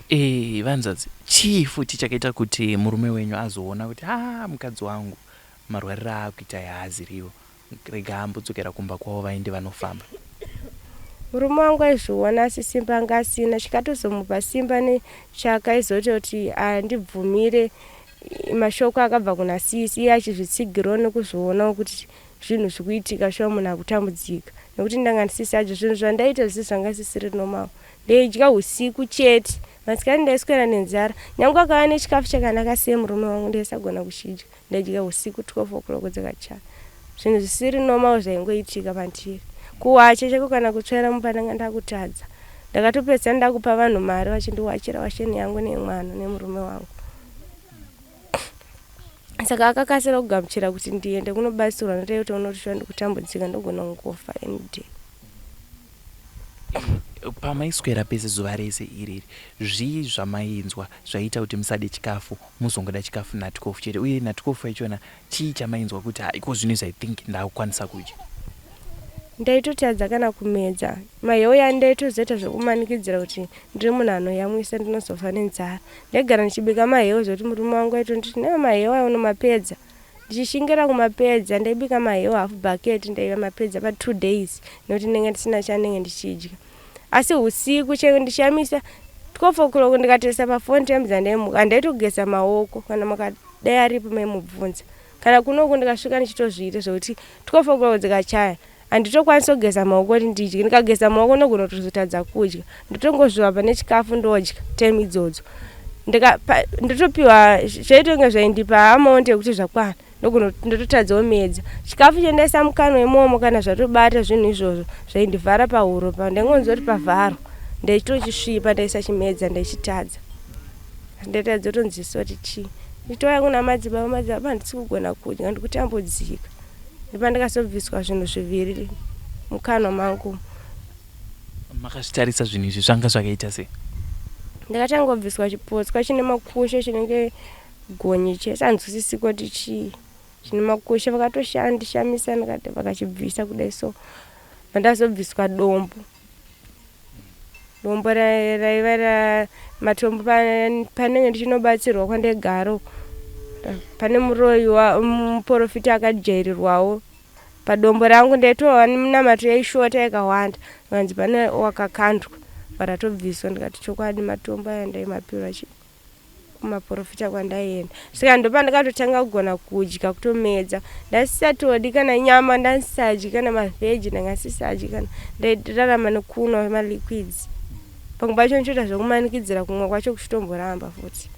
E, vanzvadzi chii futi chakaita kuti murume wenyu azoona kuti ha mukadzi wangu marwariro aakuita haaziriwo rega ambodzokera kumba kwavo vaende vanofamba? Murume wangu aizviona asi simba anga asina chikatozomupa simba nechakaizoita kuti andibvumire mashoko akabva kuna sisi iye achizvitsigirawo nekuzvionawo kuti zvinhu zvikuitika shuwa munhu akutambudzika nekuti ndanga ndisisadye zvinhu zvandaita zvisi zvanga zvisiri normal ndaidya usiku chete masikati ndaiswera nenzara nyange akava nechikafu chakanaka sei murume wangu ndaisagona kuchidya ndaidya usiku 12 o'clock dzakachaya zvinhu zvisiri normal zvaingoitika pandiri kuwacha chako kana kutsvaira mumba ndanga ndakutadza ndakatopedzisa ndakupa vanhu mari vachindiwachira washeni yangu nemwana nemurume wangu saka akakasira kugamuchira kuti ndiende kunobatsirwa notaitoona kuti shuwa ndikutambudzika ndogona kungofa any day. Pamaiswera pese zuva rese iriri zvii zvamainzwa zvaiita kuti musade chikafu muzongoda chikafu na12 chete uye na12 yachona chii chamainzwa kuti ha iko zvino izvi I think ndakukwanisa kudya? Ndaitotadza kana kumedza maheu yandaitozoita zvekumanikidzira kuti ndiri munhu anoyamwisa ndinozofa nenzara. Ndaigara ndichibika maheu zvekuti murume wangu aitonditi newe maheu ayo unomapedza. Ndichishingira kumapedza ndaibika maheu half bucket ndaimapedza patwo days nekuti ndinenge ndisina chandinenge ndichidya. Asi husiku chero ndichamisa 12 o'clock ndikatarisa pafoni time dzandaimuka handaitogeza maoko kana makadai aripo maimubvunza. Kana kunoku ndikasvika ndichitozviita zvekuti 12 o'clock dzikachaya handitokwanisi kugeza maoko kuti ndidye ndikageza maoko ndogona kutozotadza kudya ndotongozviwa pane chikafu ndodya time idzodzo ndotopiwa zvaitonge zvaindipa amount yekuti zvakwana ndogona ndototadza kumedza chikafu chendaisa mukanwa imomo kana zvatobata zvinhu izvozvo zvaindivhara pahuro pa ndaingonzwa kuti pavharwa ndaitochisvipa ndaisachimedza ndaichitadza ndaitadza kutonzwisisa kuti chii ndichitouya kuna madzibaba madzibaba handisi kugona kudya ndikutambudzika ndopandakazobviswa zvinhu zviviri mukanwa mangu. Makazvitarisa zvinhu izvi zvanga zvakaita sei? Ndakatanga kubviswa chipotswa chine makushe chinenge gonye chese hanzwisisi kuti chii chine makushe vakatoshandishamisa ndikati vakachibvisa kudai so ndazobviswa dombo Dombo raiva ramatombo panenge ndichinobatsirwa kwandaigara uko pane muroyi muporofita akajairirwawo padombo rangu ndaitova minamato yaishota yakawanda zvikanzi pane wakakandwa bva ratobviswa ndikati chokwadi matombo aya ndaimapirwa chii. Kumaporofita kwandaienda saka ndopandakatotanga kugona kudya kutomedza. Ndasisatodi kana nyama, ndasisadyi kana mavheji, ndanga sisadyi kana, ndairarama nekunwa maliquids. Pamwe pacho ndichoita zvekumanikidzira kumwa kwacho kuchitomboramba futi.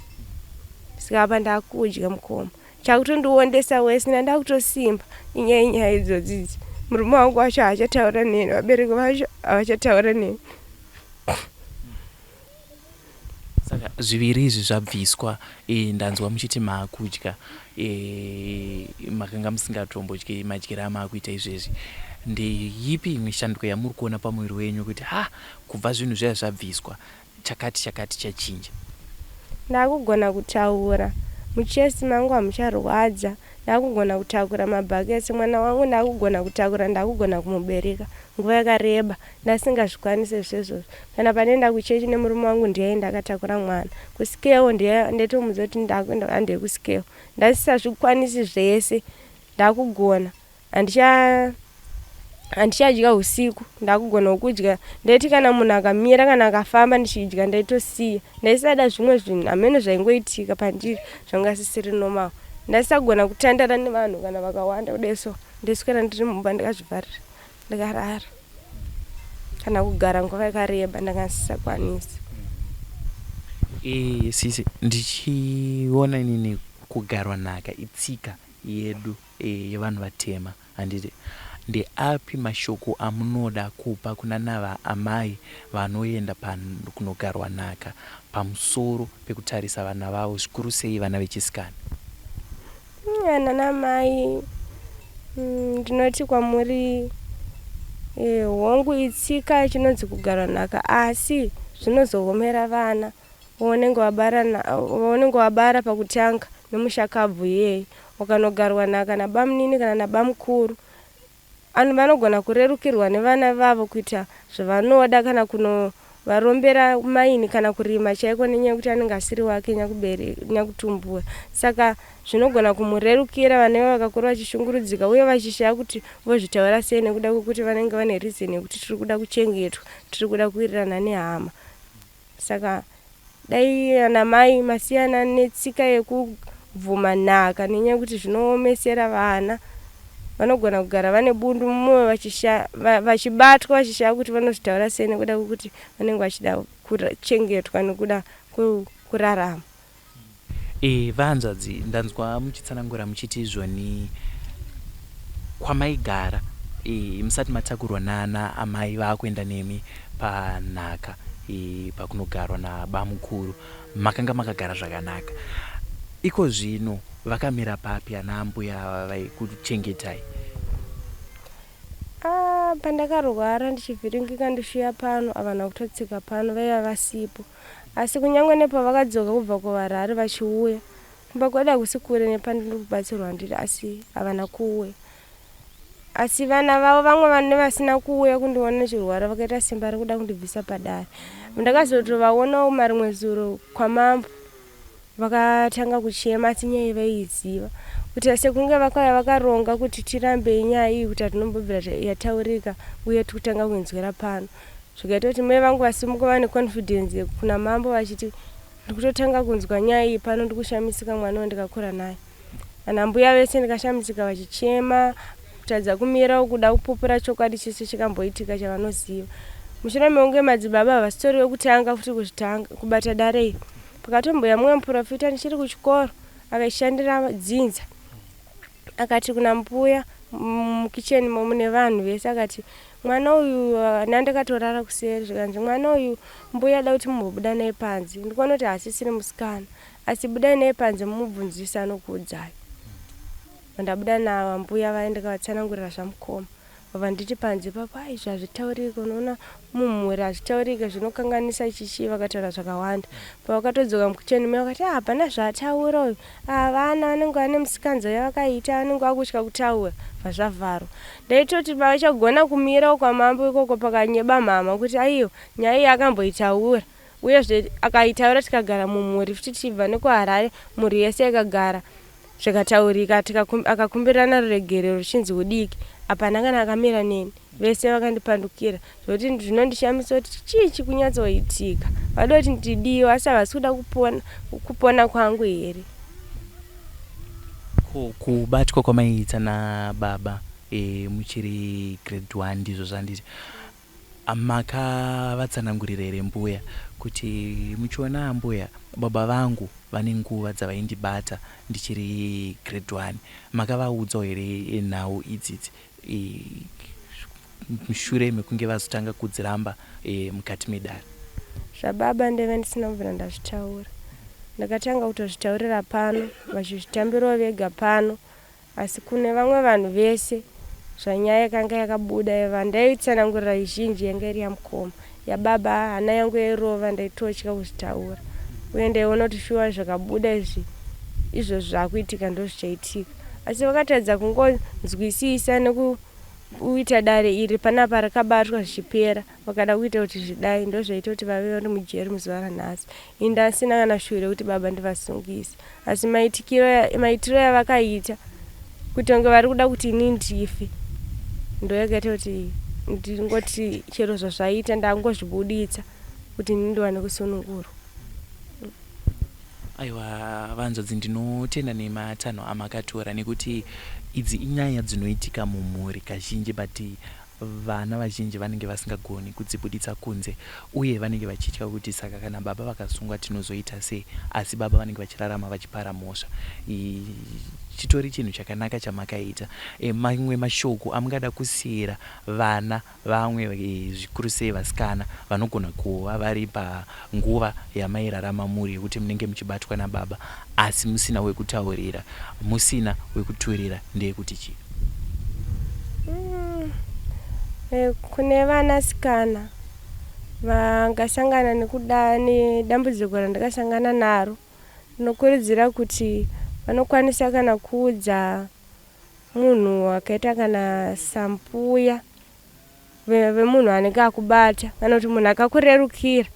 Saka apa ndakudya mukoma, chakutondiondesa wese ndandakutosimba inyaya inyaya idzodzi idzi. Murume wangu wacho haachataura neni, vabereki vacho havachataura neni. Saka zviviri izvi zvabviswa, ndanzwa muchiti maakudya, makanga musingatombodyi madyiro amaakuita izvezvi. Ndeipi imwe shanduko yamuri kuona pamuviri wenyu kuti ha, kubva zvinhu zviya zvabviswa, chakati chakati chachinja? Ndakugona kutaura, muchest mangu hamucharwadza, ndakugona kutakura mabhaketsi. Mwana wangu ndakugona kutakura, ndakugona kumubereka nguva yakareba ndasingazvikwanise zvezvozvo. Kana pandaenda kuchechi nemurume wangu, ndiyaenda akatakura mwana. Kusikewo ndaitomuudza kuti handei kusikewo, ndasisazvikwanisi zvese. Ndakugona, handichadya usiku, ndakugonawo kudya. Ndaiti kana munhu akamira kana akafamba ndichidya ndaitosiya, ndaisada zvimwe zvinhu. Hameno zvaingoitika pandiri zvanga sisiri normal. Ndaisagona kutandara nevanhu kana vakawanda kudai, so ndaiswera ndiri mumba ndakazvivharira ndikarara, kana kugara nguva yakareba ndanga ndisisakwanisi. Sisi, ndichiona inini kugarwa nhaka itsika yedu yevanhu vatema, handiti? Ndeapi mashoko amunoda kupa kuna nava amai vanoenda kunogarwa nhaka pamusoro pekutarisa vana vavo, zvikuru sei vana vechisikana? Ana mai, ndinoti kwamuri, hongu itsika chinonzi kugarwa nhaka, asi zvinozoomera vana vaunenge wabara pakutanga nemushakabvu iyeye. Ukanogarwa nhaka nabamunini kana nabamukuru, vanogona kurerukirwa nevana vavo kuita zvavanoda, kana kunovarombera maini kana kurima chaiko, nenyaya yekuti anenge asiri wake nyakutumbura. Saka zvinogona kumurerukira vana ivo vakakura vachishungurudzika uye vachishaya kuti vozvitaura sei, nekuda kwekuti vanenge vane reason yekuti tiri kuda kuchengetwa, tiri kuda kuwirirana nehama. Saka dai ana mai masiyana netsika yekubvuma nhaka, nenyaya yekuti zvinoomesera vana. Vanogona kugara vane bundu mumwoyo, vachibatwa vachishaya kuti vanozvitaura sei, nekuda kwekuti vanenge vachida kuchengetwa nekuda kurarama. Vahanzvadzi, ndanzwa muchitsanangura muchiti izvoni kwamaigara musati matakurwa nana amai vaakuenda nemi panhaka, pakunogarwa nabamukuru, makanga makagara zvakanaka. Iko zvino vakamira papi ana ambuya ava vaikuchengetai? Ah, pandakarwara ndichivhiringika ndisviya pano, havana kutotsika pano, vaiva vasipo. Asi kunyange nepavakadzoka kubva kuHarare vachiuya kumba kwedu, hakusi kure nepandiri kubatsirwa ndiri, asi havana kuuya. Asi vana vavo vamwe vane vasina kuuya kundiona ndichirwara vakaita simba rekuda kundibvisa padare. Ndakazotovaonawo marimwe zuro kwamambo, vakatanga kuchema, asi nyaya iyi vaiiziva kuita sekunge vakauya vakaronga kuti tirambei nyaya iyi, kuti hatinombobvira yataurika uye tikutanga kuinzwira pano. Zvikaita kuti mai vangu vasimuka vane confidence kuna mambo vachiti, "Ndikutotanga kunzwa nyaya iyi pano, ndikushamisika, mwana wandikakura naye." Ana mbuya vese ndikashamisika vachichema, kutadza kumira kuda kupupura chokwadi chese chikamboitika chavanoziva. Mushure mekunge madzibaba havasitori vekutanga futi kuzvitanga kubata dare iri, pakatomboya mumwe muprofita ndichiri kuchikoro akaishandira dzinza, akati kuna mbuya mukicheni mune vanhu vese, akati mwana uyu, nandakatorara kuseri, zvikanzi mwana uyu mbuya da kuti mumbobuda naye panze, ndikuona kuti haasisiri musikana, asi budai naye panze mumubvunzise, anokuudzai. Ndabuda navo mbuya vaya, ndikavatsanangurira zvamukoma. Vabva nditi panze ipapo, "Ai, izvi hazvitaurike, unoona mumhuri hazvitaurike, zvinokanganisa chichi." Vakataura zvakawanda. Pavakatodzoka mukicheni mai vakati, "Ah, hapana zvaataura uyu, vana vanenge vane musikanzwa yavakaita, vanenge vakutya kutaura." Bva zvavharwa. Ndaitoti vachagona kumirawo kwamambo ikoko pakanyeba mama kuti aiwa, nyaya iyi akamboitaura, uyezve akaitaura tikagara mumhuri futi, tichibva nekuHarare mhuri yese yakagara, zvikataurika, akakumbirana ruregerero, richinzi udiki. Hapana kana akamira neni. Vese vakandipandukira zvekuti zvinondishamisa kuti chii chikunyatsoitika. Vada kuti ndidiwe asi havasi kuda kupona, kupona kwangu here? Ko kubatwa kwamaiita nababa e, muchiri grade 1 ndizvo zvanditi Makavatsanangurira here mbuya kuti muchiona ambuya baba vangu vane nguva dzavaindibata ndichiri grade one makavaudzawo here nhau idzidzi mushure mekunge vazotanga kudziramba mukati medare? Zvababa ndaive ndisina kubvira ndazvitaura. Ndakatanga kutozvitaurira pano vachizvitambirawo vega pano Asi kune vamwe vanhu vese zvanyaya yakanga yakabuda yava ndaitsanangurira izhinji yanga iri yamukoma yababa hana yangu yairova ndaitotya kuzvitaura uye ndaiona kuti shuwa zvakabuda izvi izvozvo zvakuitika ndozvichaitika asi vakatadza kungonzwisisa nekuita dare iri panapa rakabatwa zvichipera vakada kuita kuti zvidai ndozvaita kuti vave vari mujeri muzuva ranhasi ini ndasina kana shure kuti baba ndivasungise asi maitikiro maitiro yavakaita kuti kunge vari kuda kuti ini ndife ndoyakaita kuti ndingoti chero zvazvaita ndangozvibuditsa kuti ini ndiwane kusunungurwa. Aiwa vanzvadzi ndinotenda nematanho amakatora nekuti idzi inyaya dzinoitika mumhuri kazhinji but Vana vazhinji vanenge vasingagoni kudzibuditsa kunze uye vanenge vachitya kuti saka kana baba vakasungwa tinozoita sei asi baba vanenge vachirarama vachipara mhosva. Chitori chinhu chakanaka chamakaita. Mamwe mashoko amungada kusiira vana vamwe zvikuru sei vasikana vanogona kuva vari panguva yamairarama muri yekuti munenge muchibatwa nababa asi musina wekutaurira, musina wekuturira ndeyekuti chii? Kune vanasikana vangasangana nekuda nedambudziko randakasangana naro, ndinokurudzira kuti vanokwanisa kana kuudza munhu akaita kana sambuya vemunhu anenge akubata kana kuti munhu akakurerukira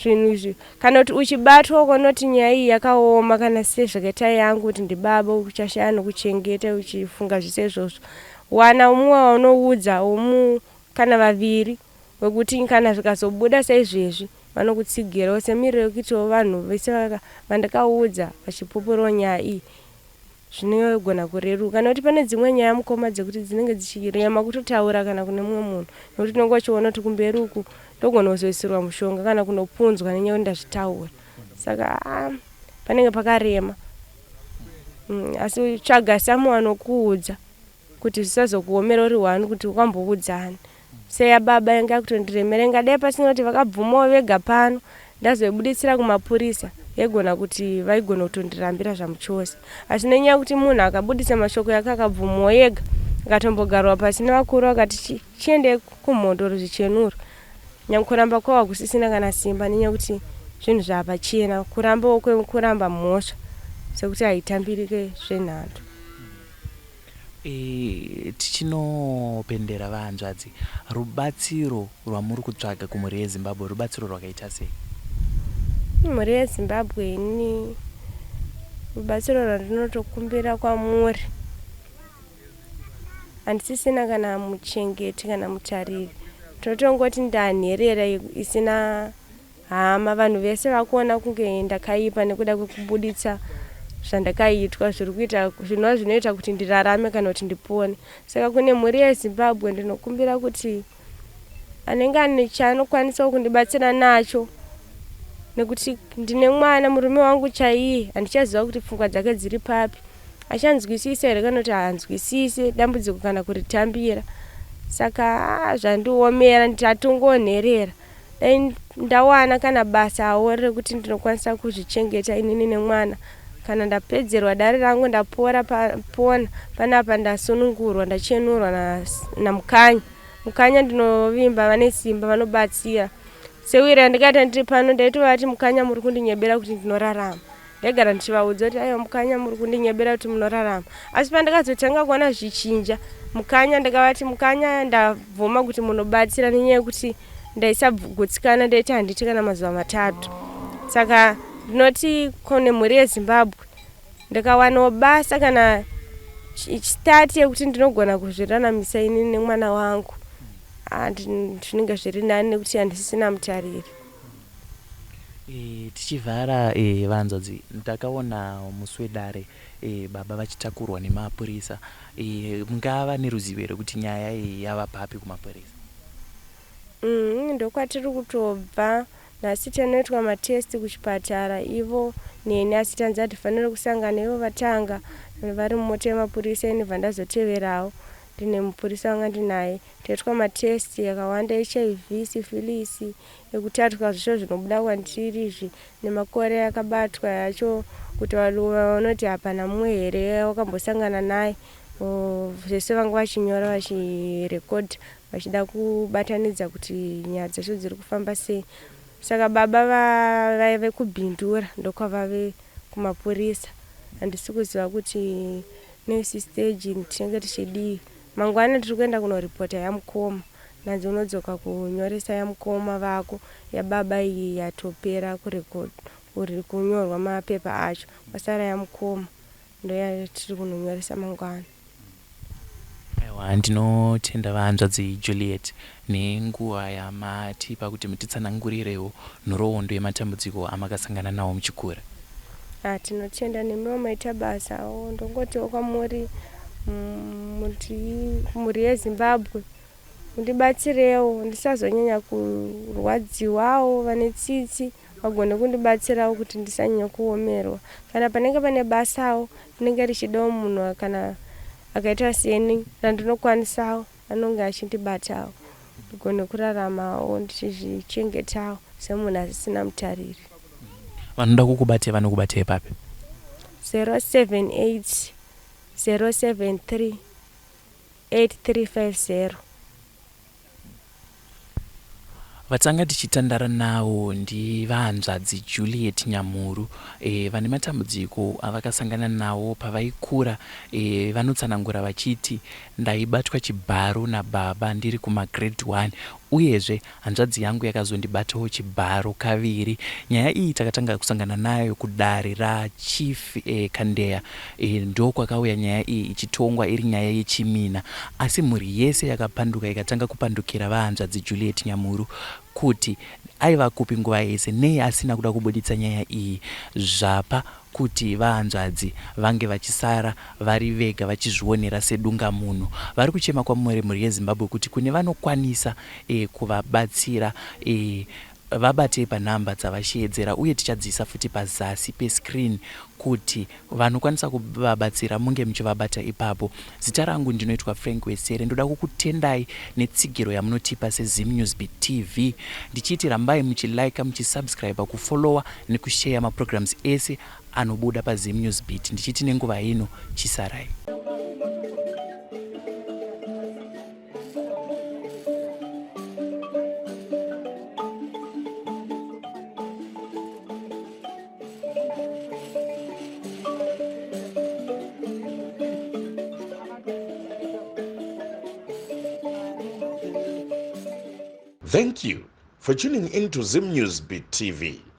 zvinhu izvi kana kuti uchibatwa ukaona kuti nyaya iyi yakaoma kana sezvakaita yangu kuti ndibaba uchashaya nokuchengeta uchifunga zvese izvozvo wana umwe waunoudza umu kana vaviri wekuti kana zvikazobuda saizvezvi vanokutsigirawo semiriro yekuitiwo vanhu vese vandakaudza vachipupurawo nyaya iyi zvinogona kureruka nekuti pane dzimwe nyaya mukoma dzekuti dzinenge dzichirema kutotaura kana kune mumwe munhu nekuti unenge uchiona kuti kumberi uku ndogona kuzoisirwa mushonga kana kunopunzwa nenyaya yekuti ndazvitaura saka ah, panenge pakarema asi tsvaga someone wekuudza kuti zvisazokuomera uri one kuti wakamboudzani seya baba yanga yakutondiremera ingadai pasina kuti vakabvumawo vega pano ndazoibuditsira kumapurisa yaigona kuti vaigona kutondirambira zvamuchose asi nenyaya yekuti munhu akabudisa mashoko yake akabvumawo ega akatombogarwa pasi nevakuru vakati chiendei kumhondoro zvichenurwe nyange kuramba kwavo hakusisina kana simba nenyaya yekuti zvinhu zvapachena kurambawo kuramba mhosva sekuti haitambirike zvenhando. E, tichinopendera vahanzvadzi, rubatsiro rwamuri kutsvaga kumhuri yeZimbabwe rubatsiro rwakaita sei? Mhuri yeZimbabwe ini rubatsiro rwandinotokumbira kwamuri handisisina kana muchengeti kana mutariri tinotongoti ndanherera isina Hama vanhu vese vakuona kunge ndakaipa nekuda kwekubuditsa zvandakaitwa zviri kuita zvinova zvinoita kuti ndirarame kana kuti ndipone. Saka kune mhuri yeZimbabwe ndinokumbira kuti anenge ane chaanokwanisawo kundibatsira nacho nekuti ndine mwana murume wangu chaiye handichaziva kuti pfungwa dzake dziri papi achanzwisisa here kana kuti haanzwisise dambudziko kana kuritambira saka ah, zvandiomera ndatongonherera Dai ndawana kana basawo rekuti ndinokwanisa kuzvichengeta inini nemwana kana ndapedzerwa dare rangu ndapora pona panapa ndasunungurwa ndachenurwa naMukanya. Mukanya ndinovimba vane simba vanobatsira. Sewire yandikaita ndiri pano ndaitovati Mukanya muri kundinyebera kuti ndinorarama. Ndaigara ndichivaudza kuti aiwa Mukanya muri kundinyebera kuti munorarama. Asi pandakazotanga kuona zvichinja Mukanya ndakavati Mukanya ndabvuma kuti munobatsira nenyaya yekuti ndaisagutsikana ndaiti handiti kana mazuva matatu. Saka ndinoti kune mhuri yeZimbabwe ndikawanawo basa kana Start yekuti ndinogona kuzviraramisa ini nemwana wangu, zvinenge zviri nani nekuti handisisina mutariri. Tichivhara vanzvadzi, ndakaona musi wedare baba vachitakurwa nemapurisa. Mungava neruzivo here kuti nyaya iyi yava papi kumapurisa? Ndokwatiri kutobva nhasi, tanoitwa matest kuchipatara ivo neni, asi tanzi hatifaniri kusangana. Ivo vatanga vari mumota yemapurisa, ini bva ndazoteverawo ndine mupurisa wanga ndinaye. Taitwa matest akawanda, HIV, syphilis, ekutatwa zvisvo zvinobuda kwandiri izvi nemakore akabatwa yacho, kuti vanoti hapana mumwe here wakambosangana naye. Zvese vanga vachinyora vachirekodha, vachida kubatanidza kuti nyaya dzacho dziri kufamba sei. Saka baba vaive kuBindura, ndokwavave kumapurisa. Handisi kuziva kuti next stage tinenge tichidii. Mangwana tiri kuenda kunoripota yamukoma, nanzi unodzoka kunyoresa yamukoma vako, yababa iyi yatopera kunyorwa mapepa acho, kwasara yamukoma, ndoyatiri kunonyoresa mangwana. Aiwa, ndinotenda vahanzvadzi Juliet nenguva yamatipa kuti mutitsanangurirewo nhoroondo yematambudziko amakasangana nawo muchikura. Tinotenda nemiwo, maita basa. Ndongotiwo kwamuri muti mhuri yeZimbabwe mundibatsirewo, ndisazonyanya kurwadziwawo. Vane tsitsi vagone kundibatsirawo kuti ndisanyanya kuomerwa. Kana panenge pane basawo rinenge richidawo munhu kana akaita seni randinokwanisawo, anonge achindibatawo, ndigone kuraramawo ndichizvichengetawo semunhu asisina mutariri. Vanoda kukubatai vanokubatai papi? 078 073 8350. Vatanga tichitandara navo ndivahanzvadzi Juliet Nyamhuru, vane matambudziko avakasangana nawo pavaikura. Vanotsanangura vachiti, ndaibatwa chibharo nababa ndiri kumagrade 1, uyezve hanzvadzi yangu yakazondibatawo chibharo kaviri. Nyaya iyi takatanga kusangana nayo kudare raChief Kandeya. Ndokwakauya nyaya iyi ichitongwa iri nyaya yechimina, asi mhuri yese yakapanduka, ikatanga kupandukira vahanzvadzi Juliet Nyamhuru kuti aiva kupi nguva yese, nei asina kuda kubuditsa nyaya iyi. Zvapa kuti vahanzvadzi vange vachisara vari vega vachizvionera sedungamunhu. Vari kuchema kwamuri mhuri yeZimbabwe kuti kune vanokwanisa kuvabatsira, vabatei panhamba dzavashedzera, uye tichadziisa futi pazasi pescreen kuti vanokwanisa kuvabatsira munge muchivabata ipapo. Zita rangu ndinoitwa Frank Wesere. Ndoda kukutendai netsigiro yamunotipa seZim Newsbeat TV, ndichiti rambai muchilika, muchisubscribe, kufollowa nekusheya maprograms ese anobuda paZim Newsbeat. Ndichiti nenguva ino, chisarai. Thank you for tuning in to Zim News Beat TV.